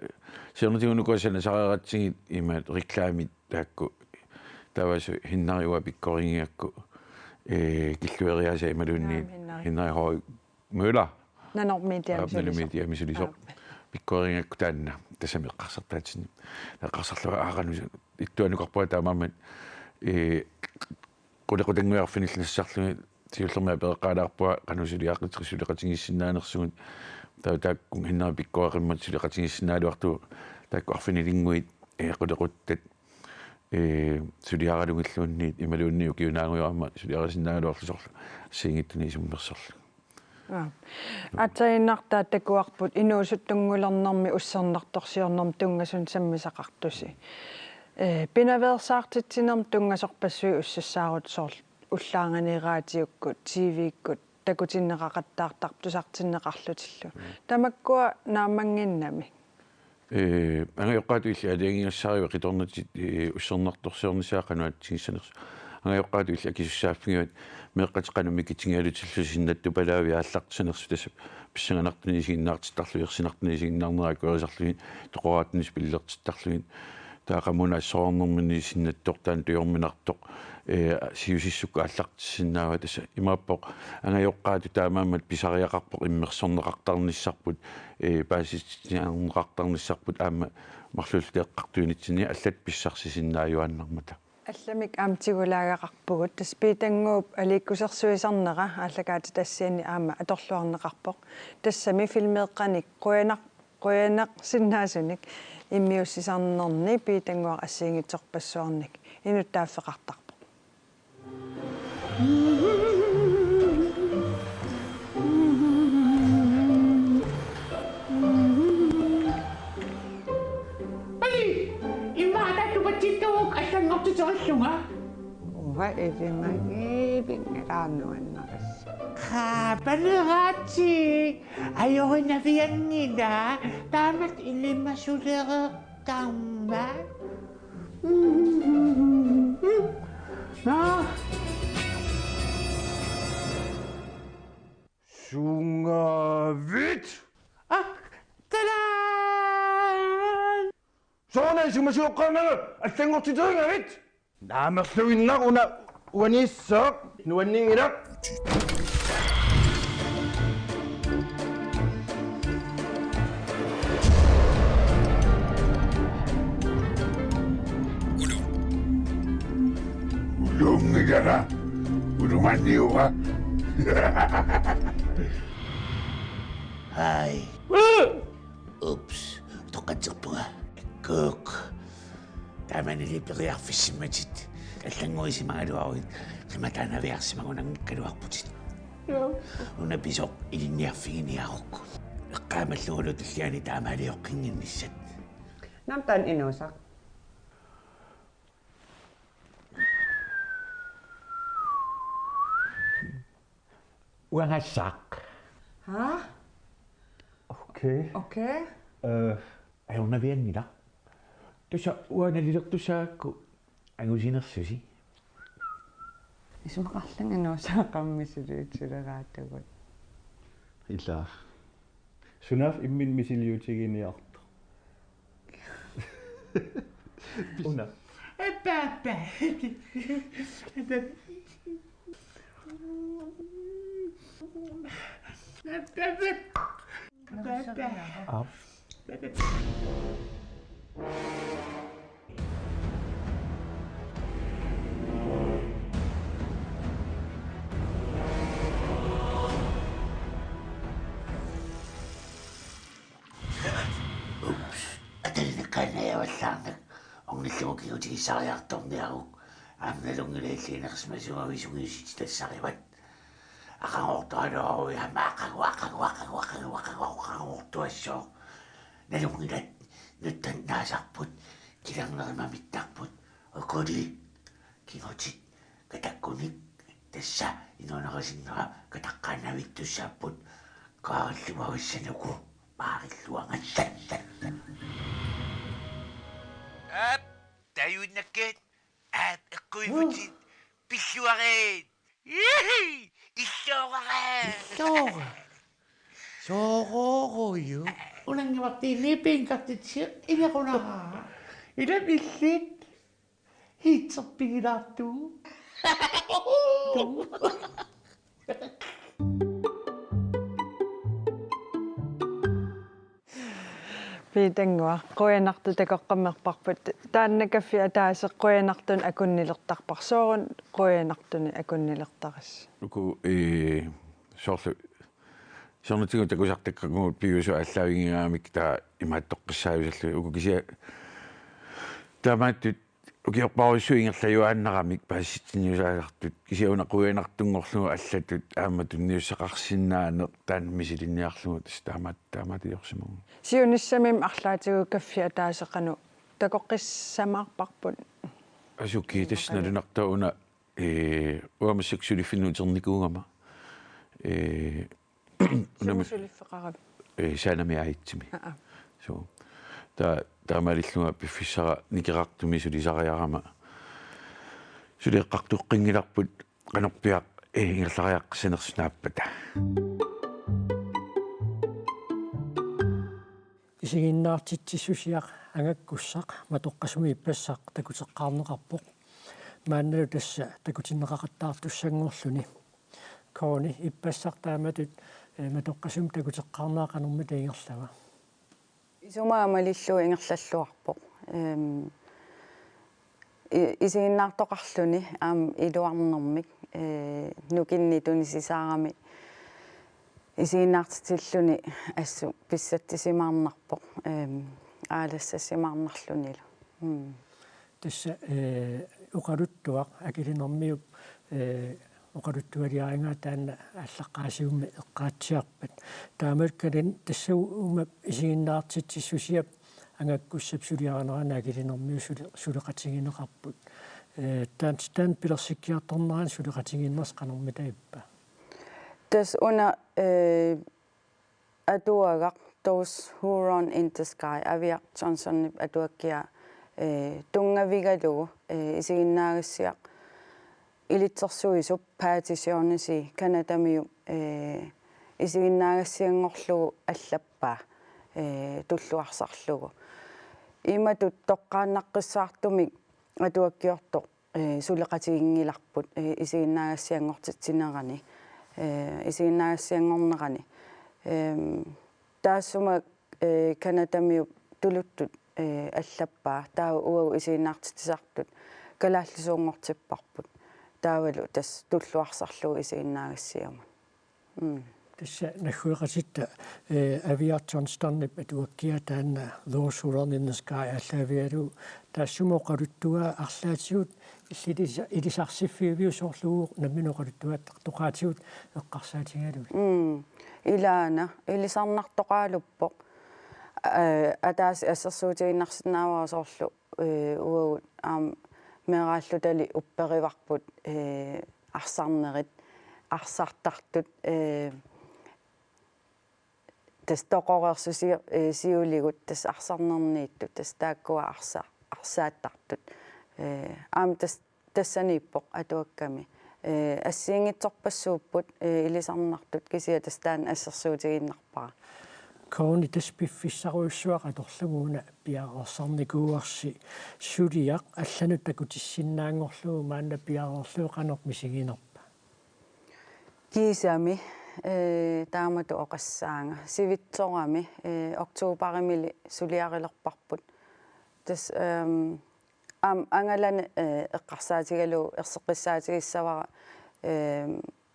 siornatigut ukua sanasareeratsigit imaat reklamit taakku. Taava Hinnari uanga pikkorigigakku, ee, Killueriaasa imaluunniit Naam, Hinnari. Hinnari Høegh Møller. Nanormediami sulisoq. Aap, Nanormediami sulisoq. Aap. Pikkorigigakku taanna tassami eqqarsartaatsinni. Eqqarsarlunga aaqanusu ittuanukarpunga taamaammat, ee, qulequtannguit arfinillit nassarlugit siullermik apereqqaalaarpunga qanoq suliaqat-, suleqatigiissinnaanersugut. Taava taakku Hinnari pikkoreqimmat suleqatigiissinnaagaluartugut taakku arfinilinnguit, ee, qulequttat, ee, suliaralugilluunniit imaluunniit ukiup naagujorama suliarisinnaagaluarlutik soorlu assigiinngitsunik isummersorlugit. Aa. Aatsaannartaa takuarput inuusuttunngulernermi ussernartorsiornermi tunngasunik sammisaqartusi. Ee, pinaveersaartitsinermi tunngasorpassuit ussassaarut soorlu ullaarnani raatiukkut, T V-kkut, takutinneqaqattaartarput tusartinneqarlutillu. Mm. Tamakkua naammannginnami. Ee, angajoqqaatut illit aalajangigassarivat qitornatit, ee, ussernartorsiornissaa qanoq atigissanersut. Angajoqqaatut illit akisussaaffigaat meeqqatit qanoq mikitigigalutillusi sinnattupalaavik aallartisanersut, tassa pissanganartunik isiginnaartittarlugit, ersinartunik isiginnaarnerat akuerisarlugit, toqoraattunik spillertittarlugit. Taava qamuuna assorsuarnermini sinnattoq taanna tujorminartoq, ee, siusissukkut aallartissinnaavaat, tassa imaappoq angajoqqaatut taamaammat pisariaqarpoq immersorneqartarnissarput, ee, paasisitsiniarneqartarnissarput aamma marluulluta eqqartuinitsinni allat pissarsisinnaajuaannarmata. Allamik aamma tigulaagaqarpugut, tassa Piitannguup aliikkusersuisarnera aallakaatitassiani aamma atorluarneqarpoq. Tassami filmeeqqanik qujanaq qujanarsinnaasunik immiussisarnerni Piitannguaq assigiinngitsorpassuarnik inuttaaffeqartarpoq. Pali, immaqa tatupatsittuuk allanngortiterillunga. Uha, ilimagiivinnga taannuannaris. Qa, Pali, raatsi. Ajorinnavianngila taamak ilimasulereertarmat. Naa. Sungavit. Ah, tadaa! Sooruna isumasioqqaarnanga allanngortiterigavit? Naamerluinnaq una uaniissaaq nuanninngilaq. Uluunngilanga ulumanniua. Hai. Ups, toqqatserpunga. Kuk. Tamanili periarfissimmatit. Allannguisimagaluaruit. Qimataanaviarsimagunanngikkaluarputit. Joo. Una pisoq ilinniarfiginiaruk. Eqqaamallugulu tulliani taamaalioqqinnginnissat. Naamik taanna inuusaq. Uangassaq. Haa? Okay. Okay. Øh, ajornavianngilaq. Tassa uanga nalilertussaagakku angusinersusi. Isumaqarlunga inuusaaqarami suliutileraatigut. Ilaa. Sunaaffa imminut misiliutiginiartoq. Una. Eppa, eppa. Eppa. Eppa, eppa. Eppa, eppa. Aap. Eppa, eppa. Ups, atalinakkaannajaavallaarnak ornillugu kigutigissariartorniaruk. Aamma nalunngilaq illit inersimasunga sungiusititassarivat. Aqaguartualuaruit aamma aqagu, aqagu, aqagu, aqagu, aqagu, aqaguartuassooq. Nalunngilat, nutsannaasarput, kilernerit mamittarput, ukuli, kingutit, katakkunik, tassa, inuunerisinnera, kataqqaannavittussaapput, kaarilluarissanuku, paarilluangassallat. Aap, tajuinnakkaat, aap, eqquivutit, pilluarit. Ihi, illoorara. Illoora. Sooroorujuk. Unanngivartiinniippiin kartitsi inequnara. Ilap illit. Hiitserpigilaartugut. Piitannguaq, qujanartumik takoqqammerparput. Taanna kaffi ataaseq qujanartumik akunnilertarpara. Sooruna qujanartumik akunnilertarisi? Uku, ee, soorlu, soorunatigut takusartakkagut piviusut aallaavigigamik taava imaattoqqissaajusarlugit. Uku kisianni taamaattut ukiorpassuit ingerlajuaannaramik paasisitsiniusaasartut, kisianni una qujanartunngorlugu allatut aamma tunniussaqarsinnaaneq taanna misilinniarlugu tassa taama-, taamaatiorsimavugut. Siunissami arlaatigut kaffi ataaseq qanoq takoqqissamaarparput? Asuki tassa nalunartoq una, ee, uanga massakkut suliffinnik uternikuugama. Ee, Sumu suliffeqaravit? Ee, Sanami Aitsimi. Aa. Suu. Ta-, taamaalillunga piffissara nikerartumi sulisariarama. Suli eqqartoqqinngilarput qanorpiaq, ee, ingerlariaqqissanersoq naappata. Isiginnaartitsissusiaq angakkussaq matoqqasumik ippassaq takuteqqaarneqarpoq. Maannalu tassa takutinneqaqattaartussanngorluni. Connie, ippassaq taamatut, ee, matoqqasumik takuteqqaarnera qanormita ingerlava? Isumaga malillugu ingerlalluarpoq. Ehm, i-, isiginnaartoqarluni aamma iluarnermik, ee, nukinnik tunisisaarami Isiginnaartitsilluni assut pissatsisimaarnarpoq, ehm, aalassassimaarnarlunilu. Mm. Tassa, eh, oqaluttuaq Akilinermiup, eh, oqaluttualiarigaa taanna aallaqqaasiummi eqqaatsiarpat. Taamaakkaluartoq tassa uuma isiginnaartitsissusiap angakkussap suliarinerani Akilinermiut sule-, suleqatigineqarput. Eh, taanna, taanna pilersikkiartornerani suleqatigiinnersi qanormita ippa? Tassa una, eh, atuagaq Those Who Run in the Sky, Aviaq Johnsonip atuakkiaa, eh, tunngavigalugu, eh, isiginnaagassiaq ilitsersuisup Patty Shaughnessy Canadamiu, eh, isiginnaagassianngorlugu allappaa, eh, tulluarsarlugu. Imatut toqqaannaqqissaartumik atuakkiortoq, eh, suleqatiginngilarput, eh, isiginnaagassianngortitsinerani, eh, isiginnaagassianngornerani. Ehm, taassuma, eh, Canadamiu tuluttut, eh, allappaa, taava uagut isiginnaartitsisartut kalaallisuunngortipparput. Taavalu tassa tulluarsarlugu isiginnaagassiamut. Mm. Tassa naggueqatitta, eh, Aviaq Johnstonip atuakkiaa taanna Those Who Run in the Sky aallaavigalugu, taassuma oqaluttuaa arlaatigut illit ilisa-, ilisarsiffigiviuk, soorlu uagut nammineq oqaluttuaartoqaatigut eqqarsaatigalugit? Mm. Ilaana, ilisarnartoqaaluppoq. Eh, ataaseq assersuutigiinnarsinnaavara soorlu, eh, uagut aamma meeraallutali upperivarput, eh, arsarnerit, arsartartut, eh, tassa toqoreersusi-, eh, siuligut, tassa arsarnerniittut, tassa taakkua arsa-, arsaattartut. Eh, aamma tassa tassaniippoq atuakkami. Eh, assigiinngitsorpassuupput, eh, ilisarnartut, kisianni tassa taanna assersuutigiinnarpara. Connie, tassa piffissarujussuaq atorlugu una piareersarnikuuarsi, suliaq allanut takutissinnaanngorlugu maanna piareerlugu qanoq misiginerpa? Kiisami, eh, taamatut oqassaanga. Sivitsorami, eh, oktoberimili suliarilerparput. Tassa, ehm, aamma angalani, eh, eqqarsaatigalugu erseqqissaatigissavara, eh,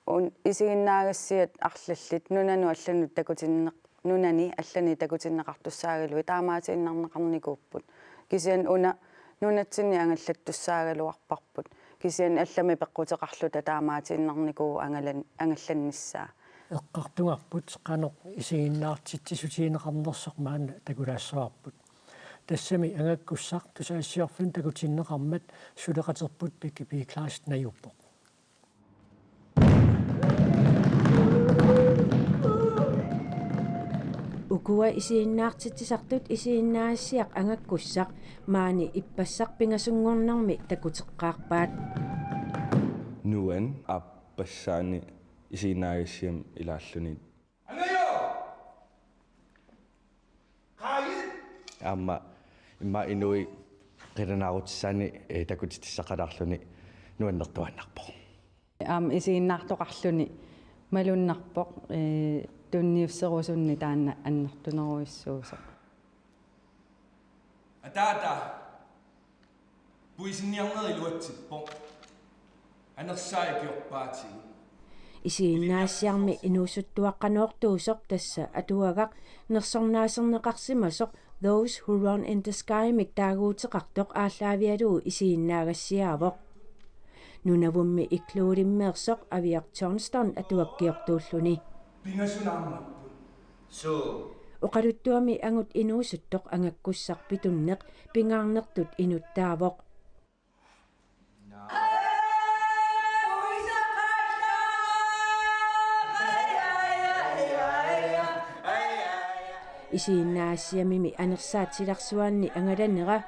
un-, isiginnaagassiat arlallit nunanut allanut takutinneq-, nunani allani takutinneqartussaagaluit taamaatiinnarneqarnikuupput. Kisianni una nunatsinni angallattussaagaluarparput. Kisianni allamik peqquteqarluta taamaatiinnarnikuuvoq angalan-, angallannissaa. Eqqartugarput qanoq isiginnaartitsissutigineqarnersoq maanna takulaassavarput. Tassami angakkussaq tusagassiorfinnut takutinneqarmat suleqaterput Pippi Klaas najuuppoq. Ukua isiginnaartitsisartut isiginnaagassiaq angakkussaq maani ippassaq pingasunngornermi takuteqqaarpaat. Nuan aappassaani isiginnaagassiami ilaalluni. Aamma immaqa inuit qilanaarutissaanni, eh, takutitsissaqalaarluni nuannertuaannarpoq. Aamma isiginnaartoqarluni malunnarpoq, eh, tunniusserusunni taanna annertunerujussuusoq. Ataata puisinniarneri iluatsippoq. Anersaat ikiorpaatigut. Isiginnaagassiarmi inuusuttuaqqanoortuusoq tassa atuagaq nersornaaserneqarsimasoq Those Who Run in the Sky-mik taaguuteqartoq aallaavigalugu isiginnaagassiaavoq. Nunavummi Ikluulimmeersoq Aviaq Johnston atuakkiortuulluni. Pingasunaarmapput. Suu. Oqaluttuami angut inuusuttoq angakkussaq pitunneq pingaarnertut inuttaavoq. Isiginnaagassiamimi anersaat silarsuaanni angalanera,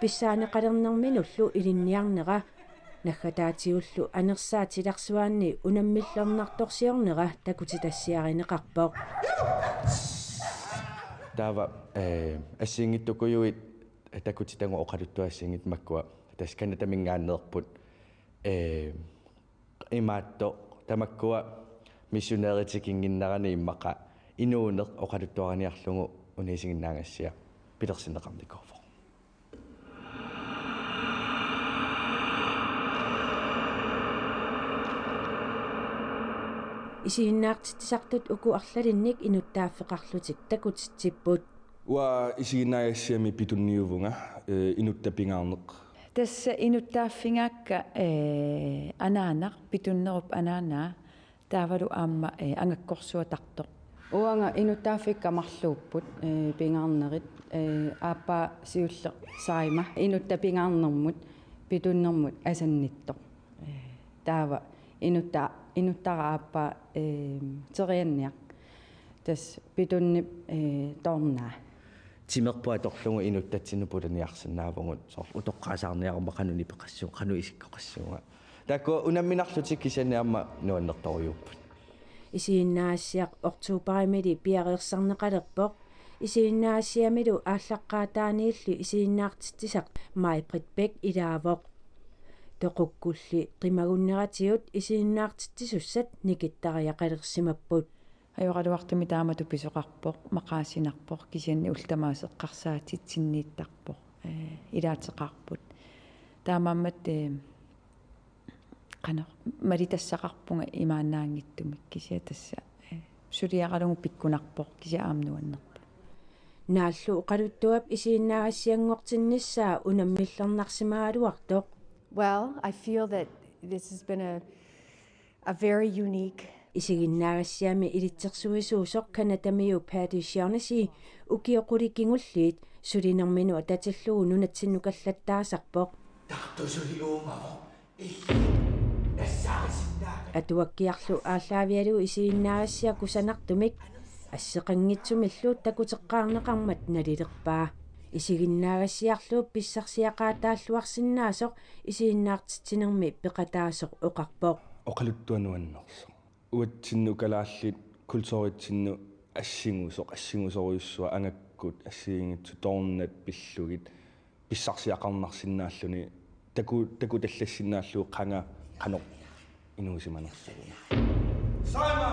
pissaaneqalernerminullu ilinniarnera, naggataatigullu anersaat silarsuaanni unammillernartorsiornera takutitassiarineqarpoq. Taava, eh, assigiinngitsukujuit takutitagut oqaluttuassiinngitsut makkua tassa Canadaminngaanneerput, eh, imaattoq tamakkua missionærit tikinnginnerani immaqa inuuneq oqaluttuariniarlugu una isiginnaagassiaq pilersinneqarnikuuvoq. Isiginnaartitsisartut uku arlalinnik inuttaaffeqarlutik takutitsipput. Uanga isiginnaagassiami pitunniuvunga, eh, inuttat pingaarneq. Tassa inuttaaffigaakka, eh, anaanaq, pitunnerup anaanaa, taavalu aamma, eh, angakkorsuatartoq. Uanga inuttaaffikka marluupput, eh, pingaarnerit, eh, aappaa siulleq Saima, inuttat pingaarnermut, pitunnermut asannittoq. Eh, taava inutta-, inuttara aappaa, eh, terianniaq. Tassa pitunnip, eh, toornaa. Timerput atorlugu inuttatsinnut pulaniarsinnaavugut, soorlu utoqqaasaarniaruma qanoq nipeqassuunga, qanoq isikkoqassuunga. Taakku unamminarlutik kisianni aamma nuannertorujuupput. Isiginnaagassiaq oktoberimili piareersarneqalerpoq. Isiginnaagassiamilu aallaqqaataaniilli isiginnaartitsisaq Maj-Britt Bech ilaavoq. Toqukkulli qimagunneratigut isiginnaartitsisussat nikittariaqalersimapput. Ajoraluartumik taamatut pisoqarpoq, maqaasinarpoq, kisianni ullut tamaasa eqqarsaatitsinniittarpoq, eh, ilaateqarput. Taamaammat, eh, qanoq, malitassaqarpunga imaannaanngitsumik, kisianni tassa, eh, suliaralugu pikkunarpoq, kisianni aamma nuannerpoq. Naallu oqaluttuap isiginnaagassianngortinnissaa unammillernarsimagaluartoq. Well, I feel that this has been a, a very unique. Isiginnaagassiami ilitsersuisuusoq Canadamiu Patty Shaughnessy ukioq qulit kingulliit sulinerminut atatillugu nunatsinnukallattaasarpoq. Tartusuli uumavoq. Atuakkiarlu aallaavigalugu isiginnaagassiaq kusanartumik asseqanngitsumillu takuteqqaarneqarmat nalilerpaa. Isiginnaagassiarlu pissarsiaqaataalluarsinnaasoq isiginnaartitsinermi peqataasoq oqarpoq. Oqaluttuaq nuannersoq. Uatsinnut kalaallit kulturitsinnut assigusoq, assigusorujussuaq, angakkut assigiinngitsut toornat pillugit pissarsiaqarnarsinnaalluni, taku-, takutallassinnaalluni qanga qanoq inuusimanersugut. Saima,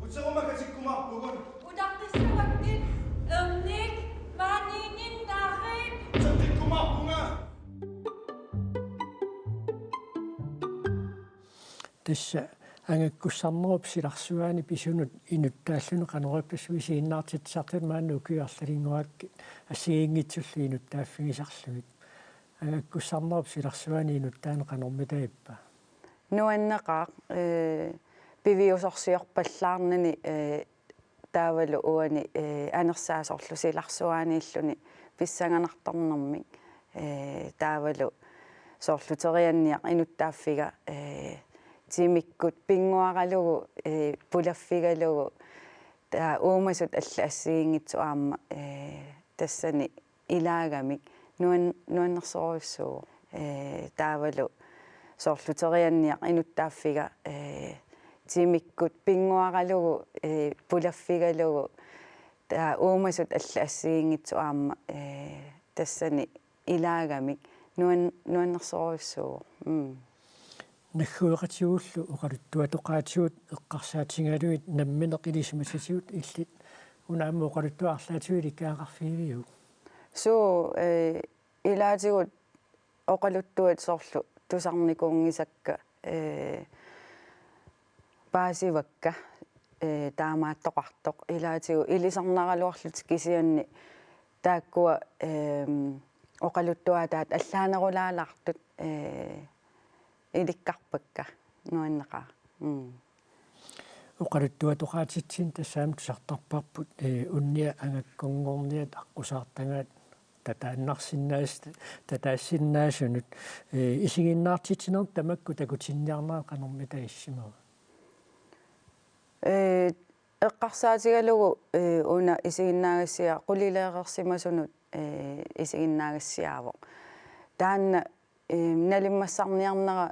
uteruma katikkumaarpugut. Utaqqissavakkit, ernik, maaniinginnaarit. Uteqqikkumaarpunga. Tassa angakkussarnerup silarsuaani pisunut inuttaalluni qanoq ippassui isiginnaartitsisartut maanna ukiut arlalinnguakkit assigiinngitsullu inuttaaffigisarlugit. Angakkussarnerup silarsuaani inuttaanut qanormita ippa? Nuanneqaaq, eh, piviusorsiorpallaarnani, eh, taavalu uani, eh, anersaaq soorlu silarsuaaniilluni pissanganartornermik, eh, taavalu soorlu terianniaq inuttaaffiga, eh, timikkut pinnguaralugu, eh, pulaffigalugu, taava uumasut allat assigiinngitsut aamma, eh, tassani ilaagamik nuan-, nuannersorujussuuvoq. Eh, taavalu soorlu terianniaq inuttaaffiga, eh, timikkut pinnguaralugu, eh, pulaffigalugu, taava uumasut allat assigiinngitsut aamma, eh, tassani ilaagamik nuan-, nuannersorujussuuvoq. Mm. Naggueqatigullu oqaluttuatoqaatigut eqqarsaatigalugit nammineq ilisimasatigut illit una aamma oqaluttuaq arlaatigut ilikkagaqarfigiviuk? Suu, eh, ilaatigut oqaluttuat soorlu tusarnikuunngisakka, eh, paasivakka, eh, taamaattoqartoq. Ilaatigut ilisarnaraluarlutik kisianni taakkua, ehm, oqaluttuaataat allaanerulaalaartut, eh, ilikkarpakka nuanneqaaq. Mm. Oqaluttuatoqaatitsinni tassa aamma tusartarparput, eh, unnia angakkunngorniat aqqusaartagaat tataannarsinnaas-, tataassinnaasunut, eh, isiginnaartitsinermut tamakku takutinniarnerat qanormita issimava? Eh, eqqarsaatigalugu, eh, una isiginnaagassiaq qulileereersimasunut, eh, isiginnaagassiaavoq. Taanna, eh, nalimmassarniarnera,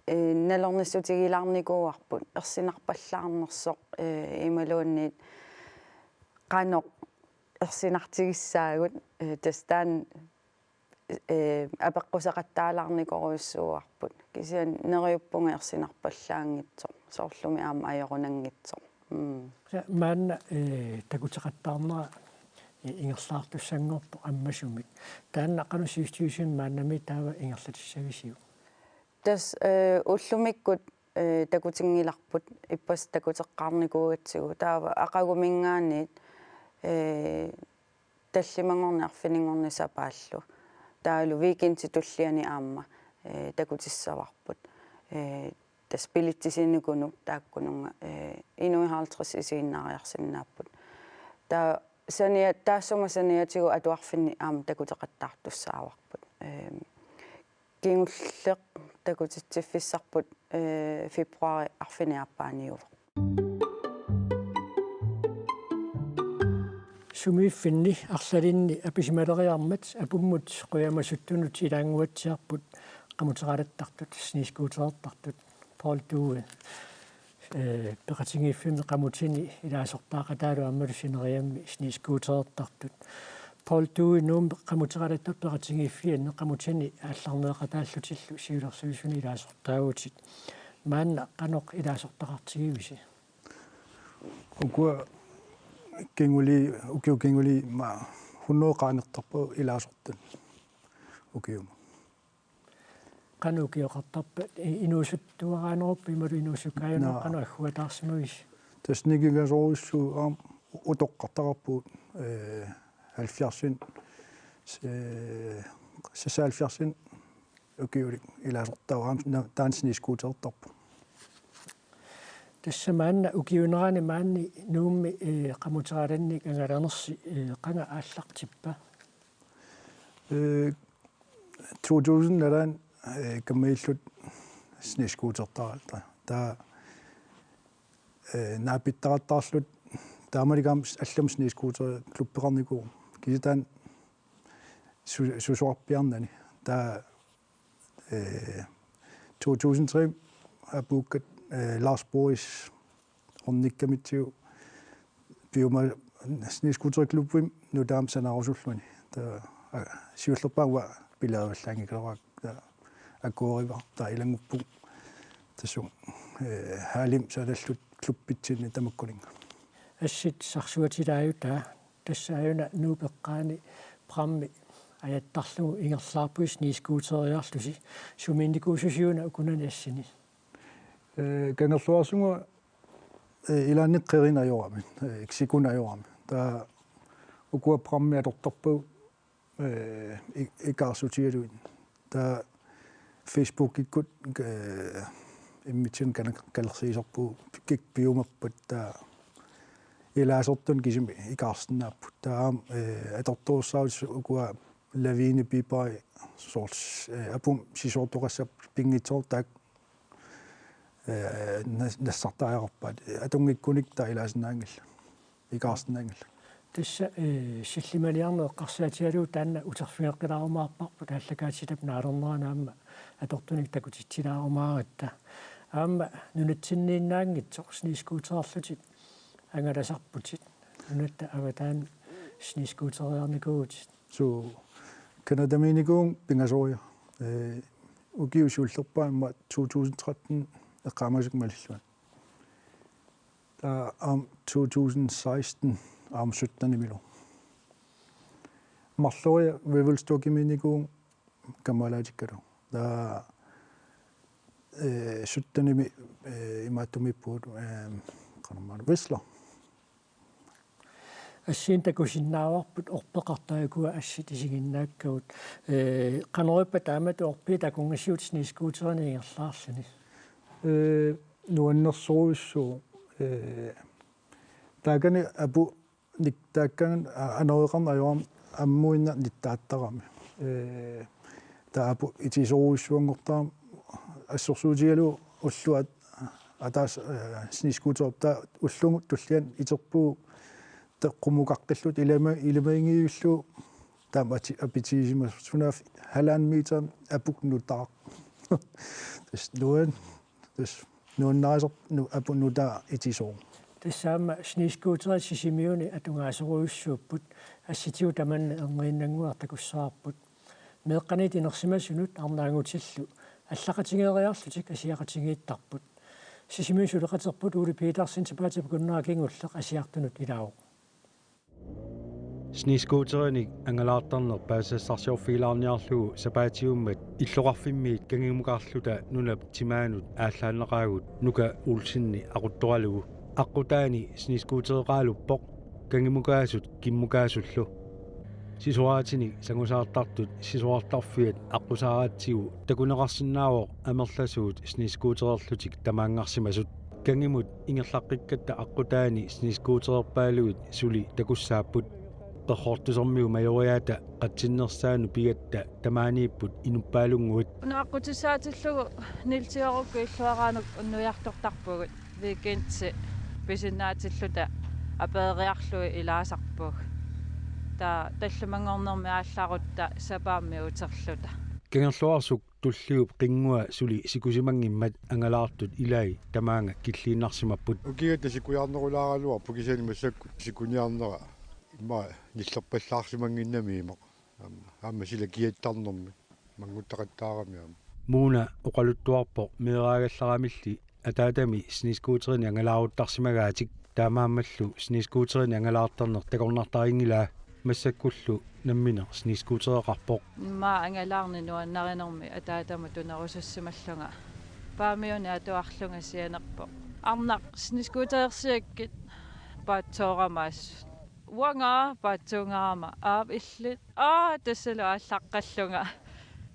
eh, nalornissutigilaarnikuuarput ersinarpallaarnersoq, eh, imaluunniit qanoq ersinartigissaagut, eh, tassa taanna, eh, apeqquseqattaalaarnikorujussuuarput. Kisianni neriuppunga ersinarpallaanngitsoq, soorlumi aamma ajorunanngitsoq. Mm. Sa-, maanna, eh, takuteqattaarnera, eh, ingerlaartussanngorpoq ammasumik. Taanna qanoq sivisutigisumik maannamiit taava ingerlatissavisiuk? Tassa, eh, ullumikkut Ee, takutinngilarput, ippassaq takuteqqaarnikuugatsigu. Taava aqaguminngaanniit, ee, tallimanngorneq arfininngorneq sapaallu. Taavalu weekendit tulliani aamma, ee, takutissavarput. Ee, tassa billettinik uku taakkununnga, ee, inuit halvtreds isiginnaariarsinnaapput. Taava sania-, taassuma saniatigut atuarfinni aamma takuteqattaartussaavarput. Ee, kingulleq takutitsiffissarput, ee, februaarip arfineq-aappaaniuvoq. Sumiiffinni arlalinni apisimaleriarmat apummut qujamasuttunut ilaannguatsiarput qamuteqalattartut, snescooterertartut, Poul Due, ee, peqatigiiffimmi qamutini ilaasortaaqataalu aammalu sineriammi snescooterertartut. Poul Due, Nuummi qamuteqalattartut peqatigiiffianni qamutini aallarneeqataallutillu siulersuisuni ilaasortaavutit. Maanna qanoq ilaasortaqartigivisi? Ukua kinguli, ukiut kinguli ma hundrede qaangertarput ilaasortat ukiumut. Qanoq ukioqartarpa, i-, inuusuttuaraaneruppa imaluunniit inuusukkaajuneruppa? Naa. Qanoq agguataarsimavisi? Tassa nikingasorujussuuvoq aamma utoqqartaqarpugut, ee, halvfjerdsinik, ee, seksoghalvfjerdsinik ukiulik ilaasortaavoq aamma na-, taanna snescooterertarpoq. Tassa maanna ukiuunerani maani Nuummi, ee, qamuteqalannik angalanersi, ee, qanga aallartippa? Ee, to tusind nalaani, ee, kammagilluta snescooterertarput. Taava, ee, naapittaqattaarluta taamanikkut aamma allamik snescootererklubbeqarnikuuvoq. Kisianni taanna su-, susoqarpiarnani. Taava, ee, to tusind tre apuukkat, ee, Lars Boris ornikkamitsigu piuma snescootererklubbimi nutaamik sanaarusulluni. Taava, aa, siullerpaamik uanga pileruallaanngikkaluarpara, taava akuerivara, taava ilannguppunga tassunga, ee, hallimik saatalluta klubbitsinni tamakkuninnga. Assit sarsuatilaajutaa, tassa aajuna Nuup eqqaani prammi ajattarlugu ingerlaarpusi snescooteriarlusi, sumiinnikuususi una ukunani assini? Ee, Kangerluarsunnguaq, ee, ilaanni qerineq ajorami, ee, iksikkuneq ajorami. Taava ukua prammi atortarpagut, ee, i-, ikaarsutigalugit. Taava Facebookikkut, ee, immitsinnut kana-, kalersiisarpugut, kikkut piumappata, taava ilaasortanik kisimi ikaarsinnaapput. Taava aamma, ee, atortorujussuusarput ukua lavendelpiberi soorlu, ee, apummi sisoortoqassapput pinngitsoortaaq, ee, nas-, nassartariaqarpaat. Atunngikkunik taava ilaasinnaanngillat, ikaarsinnaanngillat. Tassa, ee, sillimaniarneq eqqarsaatigalugu taanna uterfigeqqilaarumaarparput aallakaatitap naalernerani aamma atortunik takutitsilaarumaaratta. Aamma nunatsinniinnaanngitsoq snescootererlutit angalasarputit. Nunatta avataani snescooteriarnikuuvutit. Suu, Canadamiinnikuuvunga pingasoriarlunga. Ee, ukiup siullerpaamik to tusind tretten eqqaamasakka malillunga. Taava aamma to tusind seksten aamma syttenimilu. Marloriarlunga Revelstokimiinnikuuvunga kammalaatikkalu. Taava, ee, syttenimi, ee, imaattumiippugut, ee, qanormaana, Whistler. Assinik takusinnaavarput orpeqartariaqarput assit isiginnaakkagut. Ee, qanorippa taamatut orpiit takunngillat snescooterinik ingerlaarluni? Ee, nuannersorujussuuvoq. Ee, taakani apu nik-, taakani a-, anoreqarneq ajorami ammuinnaq nittaattarami. Ee, taava apu itisorujussuanngortarami assorsuutigalugu ulloq at-, ataaseq, ee, snescooterip taava ullumikkut tulliani iterpugut taava qummukaqqilluta ilima-, ilimaginngivillugu taama ati-, apitigisimasoq, sunaaffa halvanden meter aput nutaaq. Tassa nuan-, tassa nuannarisarpoq nu-, aput nutaaq itisooq. Tassa aamma snescooterit Sisimiuni atugaasorujussuupput, assitigut tamanna erniinnannguaq takussavarput. Meeqqaniit inersimasunut arnaanngutillu allaqatigeeriarlutik asiaqatigiittarput. Sisimiut suleqaterput Ole Petersen sapaatip akunnera kingulleq asiartunut ilaavoq. Snescooterinik angalaartarneq paasisassarsiorfigilaarniarlugu sapaatiummat illoqarfimmiit kangimukaarluta nunap timaanut aallaannaqaagut Nuka Olsenip aquttoralugu. Aqqutaani snescootereqaaluppoq kangimukaasut kimmukaasullu. Sisoraatinik sangusaartartut sisorartarfiat aqqusaaratsigu takuneqarsinnaavoq amerlasuut snescootererlutik tamaanngarsimasut. Kangimut ingerlaqqikkatta aqqutaani snescootererpaalugit suli takussaapput. Qerrortusermiut Majoriaata qatsinnersaannut pigatta tamaaniipput inuppaalunnguit. Una aqqutissaatillugu Nielsiorukku illuaraanut unnuiartortarpugut. Weekendi pisinnaatilluta apeeriarlugit ilaasarpugut. Taava tallimanngornermi aallarutta sapaammi uterluta. Kangerluarsuk tulliup qinngua suli sikusimanngimmat angalaartut ilai tamaanga killiinnarsimapput. Ukiup tassani sikujaarnerulaaraluarpoq, kisianni massakkut sikuniarnera immaqa nillerpallaarsimannginnami immaqa. Aamma, aamma sila kiattarnermi mannguttaqattaarami aamma. Muuna oqaluttuarpoq meeraagallaramilli ataatami snescooterinik angalaaruttarsimagaatik, taamaammallu snescooterinik angalaartarneq takornartarinngilaa. Massakkullu nammineq snescootereqarpoq. Immaqa angalaarneq nuannarinermi ataatama tunerusussimallunga Paamiuni atuarlunga sianerpoq. Arnaq snescooterersiakkit paatsooramaas. Uanga paatsuungaarama aap illit. Aa, tassalu aallaqqallunga.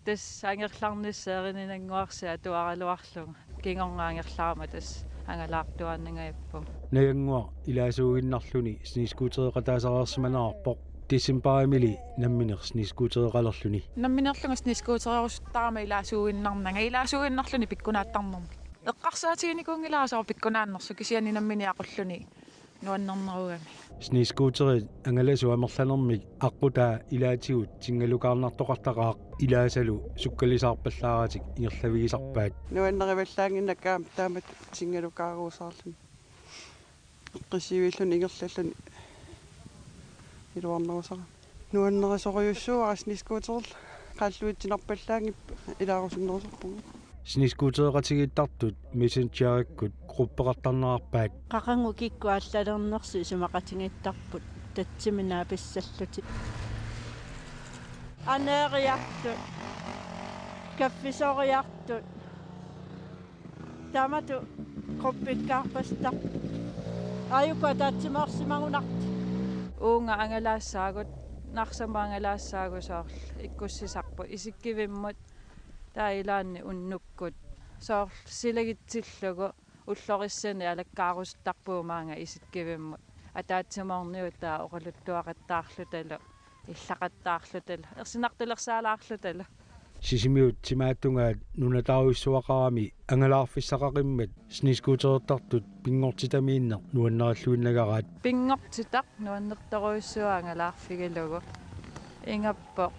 Tassa angerlarnissaq erininannguarsi atuaraluarlunga. Kingorna angerlarama tassa angalaartuaannangajappunga. Najannguaq ilaasuuginnarluni snescootereqataasareersimanerarpoq. Decembarimili nammineq snescootereqalerluni. Nammineerlunga snescootererusuttarama ilaasuuginnarnanga. Ilaasuuginnarluni pikkunaattarnermi. Eqqarsaatiginikuunngilara soorlu pikkunaannersoq, kisianni nammineq aqulluni nuannernerugami. Snescooterit angalasut amerlanermik aqqutaa ilaatigut tingalukaarnartoqartaqaaq, ilaasalu sukkalisaarpallaaratik ingerlavigisarpaat. Nuannarivallaannginnakku aamma taamatut tingalukaaruusaarluni. Eqqissiviilluni ingerlalluni iluarnerusarami. Nuannerisorujussuuara snescooterlu qaalluitsinarpallaanngippat ilaarusunnerusarpunga. Snescootereqatigiittartut Messengerikkut gruppeqartarnerarpaat. Qaqugumut kikkut allalernersut isumaqatigiittarput tatsimi naapassallutik. Aneeriartut, kaffisoriartut. Taamatut gruppikkaarpasittarput. Aajuku ataatsimoorsimagunartut. Uunga angalaassaagut, Narsami angalaassaagut soorlu ikkussisarput isikkivimmut, taava ilaanni unnukkut. Soorlu silagitsillugu ullorissani alakkaarusuttarpugut maanga isikkivimmut. Ataatsimoorniutaa oqaluttuaqattaarlutalu, illaqattaarlutalu, ersinartulersaalaarlutalu. Sisimiut timaattungaat nunataarujussuaqarami angalaarfissaqaqimmat snescooterertartut pinngortitamiinneq nuannarilluinnagaraat. Pinngortitaq nuannertorujussuaq angalaarfigalugu. Ingappoq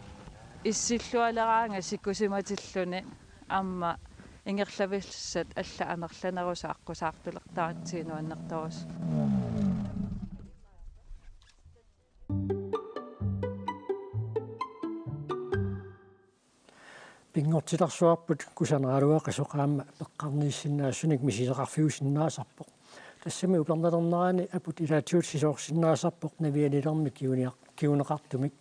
issillualeraangat sikusimatilluni aamma ingerlavissat allat amerlanerusut aqqusaartulertaratsigit nuannertorujussuaq. Pinngortitarsuarput kusanaraluaqisoq aamma peqqarniissinnaasunik misileqarfiusinnaasarpoq. Tassami upernalernerani aput ilaatigut sisoorsinnaasarpoq navianilermi kiuniar-, kiuneqartumik.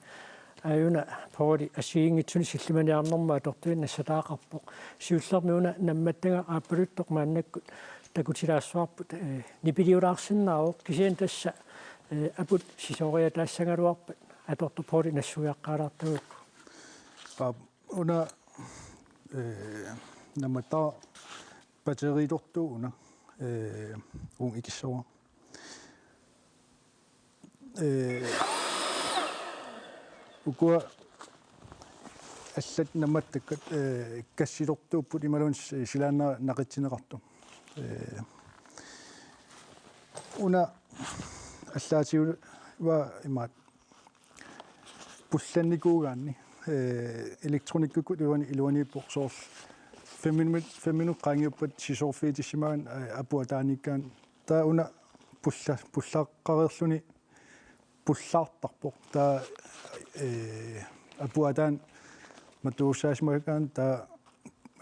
Aajuna Pouli assigiinngitsunik sillimaniarnermut atortuinnaq nassataaqarpoq. Siullermik una nammattagaq aappaluttoq maannakkut takutilaassuarput, eh, nipiliulaarsinnaavoq, kisianni tassa, eh, aput sisooriataassagaluarpat atortoq Pouli nassuiaqqaalaartagukku. Aap, una, eh, nammattagaq batteriitortuuna, eh, uunga ikissavara. Eh, ukua allat nammattakkat, eh, gassitortuupput imaluunniit silaannaq naqitsineqartut. Eh, una allaatigivaa imaat pullannikuugaanni, eh, elektronikkikkut iluani-, iluaniippoq soorlu fem minut, fem minut qaangiuppat sisoorfigitissimagaanni, eh, aput ataaniikkaanni. Taava una pulla-, pullaqqareerluni pullaartarpoq. Taava, eh, aput ataani matuussaasimagaanni taava,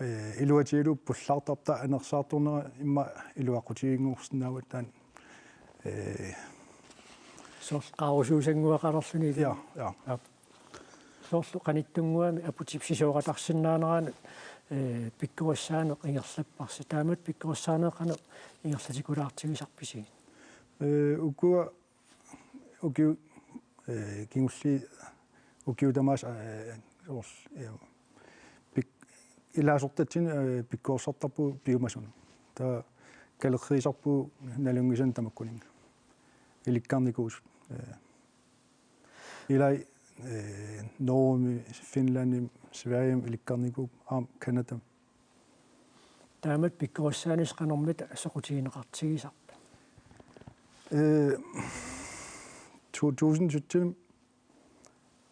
eh, iluatigalugu pullaartarpoq, taava anersaartornera immaqa iluaqutiginngorsinnaavat taanna, eh, Soorlu qaarusuusannguaqalerluni. Ja, ja. Soorlu qanittunnguamik aputip sisooqatarsinnaanerani, eh, pikkorissaaneq ingerlapparsi. Taamatut pikkorissaaneq qanoq ingerlatikulaartigisarpisi? Eh, ukua ukiu, eh, kingulliit ukiut tamaasa, eh, soorlu, eh, pik-, ilaasortatsinni, eh, pikkorissartarpugut piumasunut. Taava kalerriisarpugut nalunngisannik tamakkuninnga. Ilikkarnikuusut, eh, ilai, eh, Norgemi, Finlandimi, Sverigemi ilikkarnikuupput, aamma Canadami. Taamatut pikkorissaaneq qanormita soqutigineqartigisarpa? Eh, to tusind sytten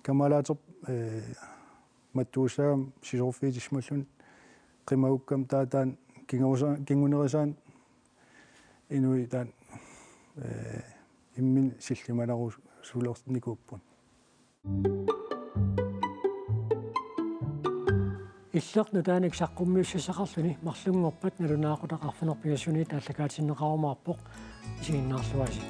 kammalaaterput, eh, mattuussaagami sisoorfigitissimalluni qimagukkami, taava taanna kingusa-, kingunerisaanut inuit taanna, eh, imminnut sillimanarusulernikuupput. Illeq nutaanik saqqummiussissaqarluni marlunngorpat nalunaaqutaq arfineq-pingasunit aallakaatinneqarumaarpoq, isiginnaarluaasi.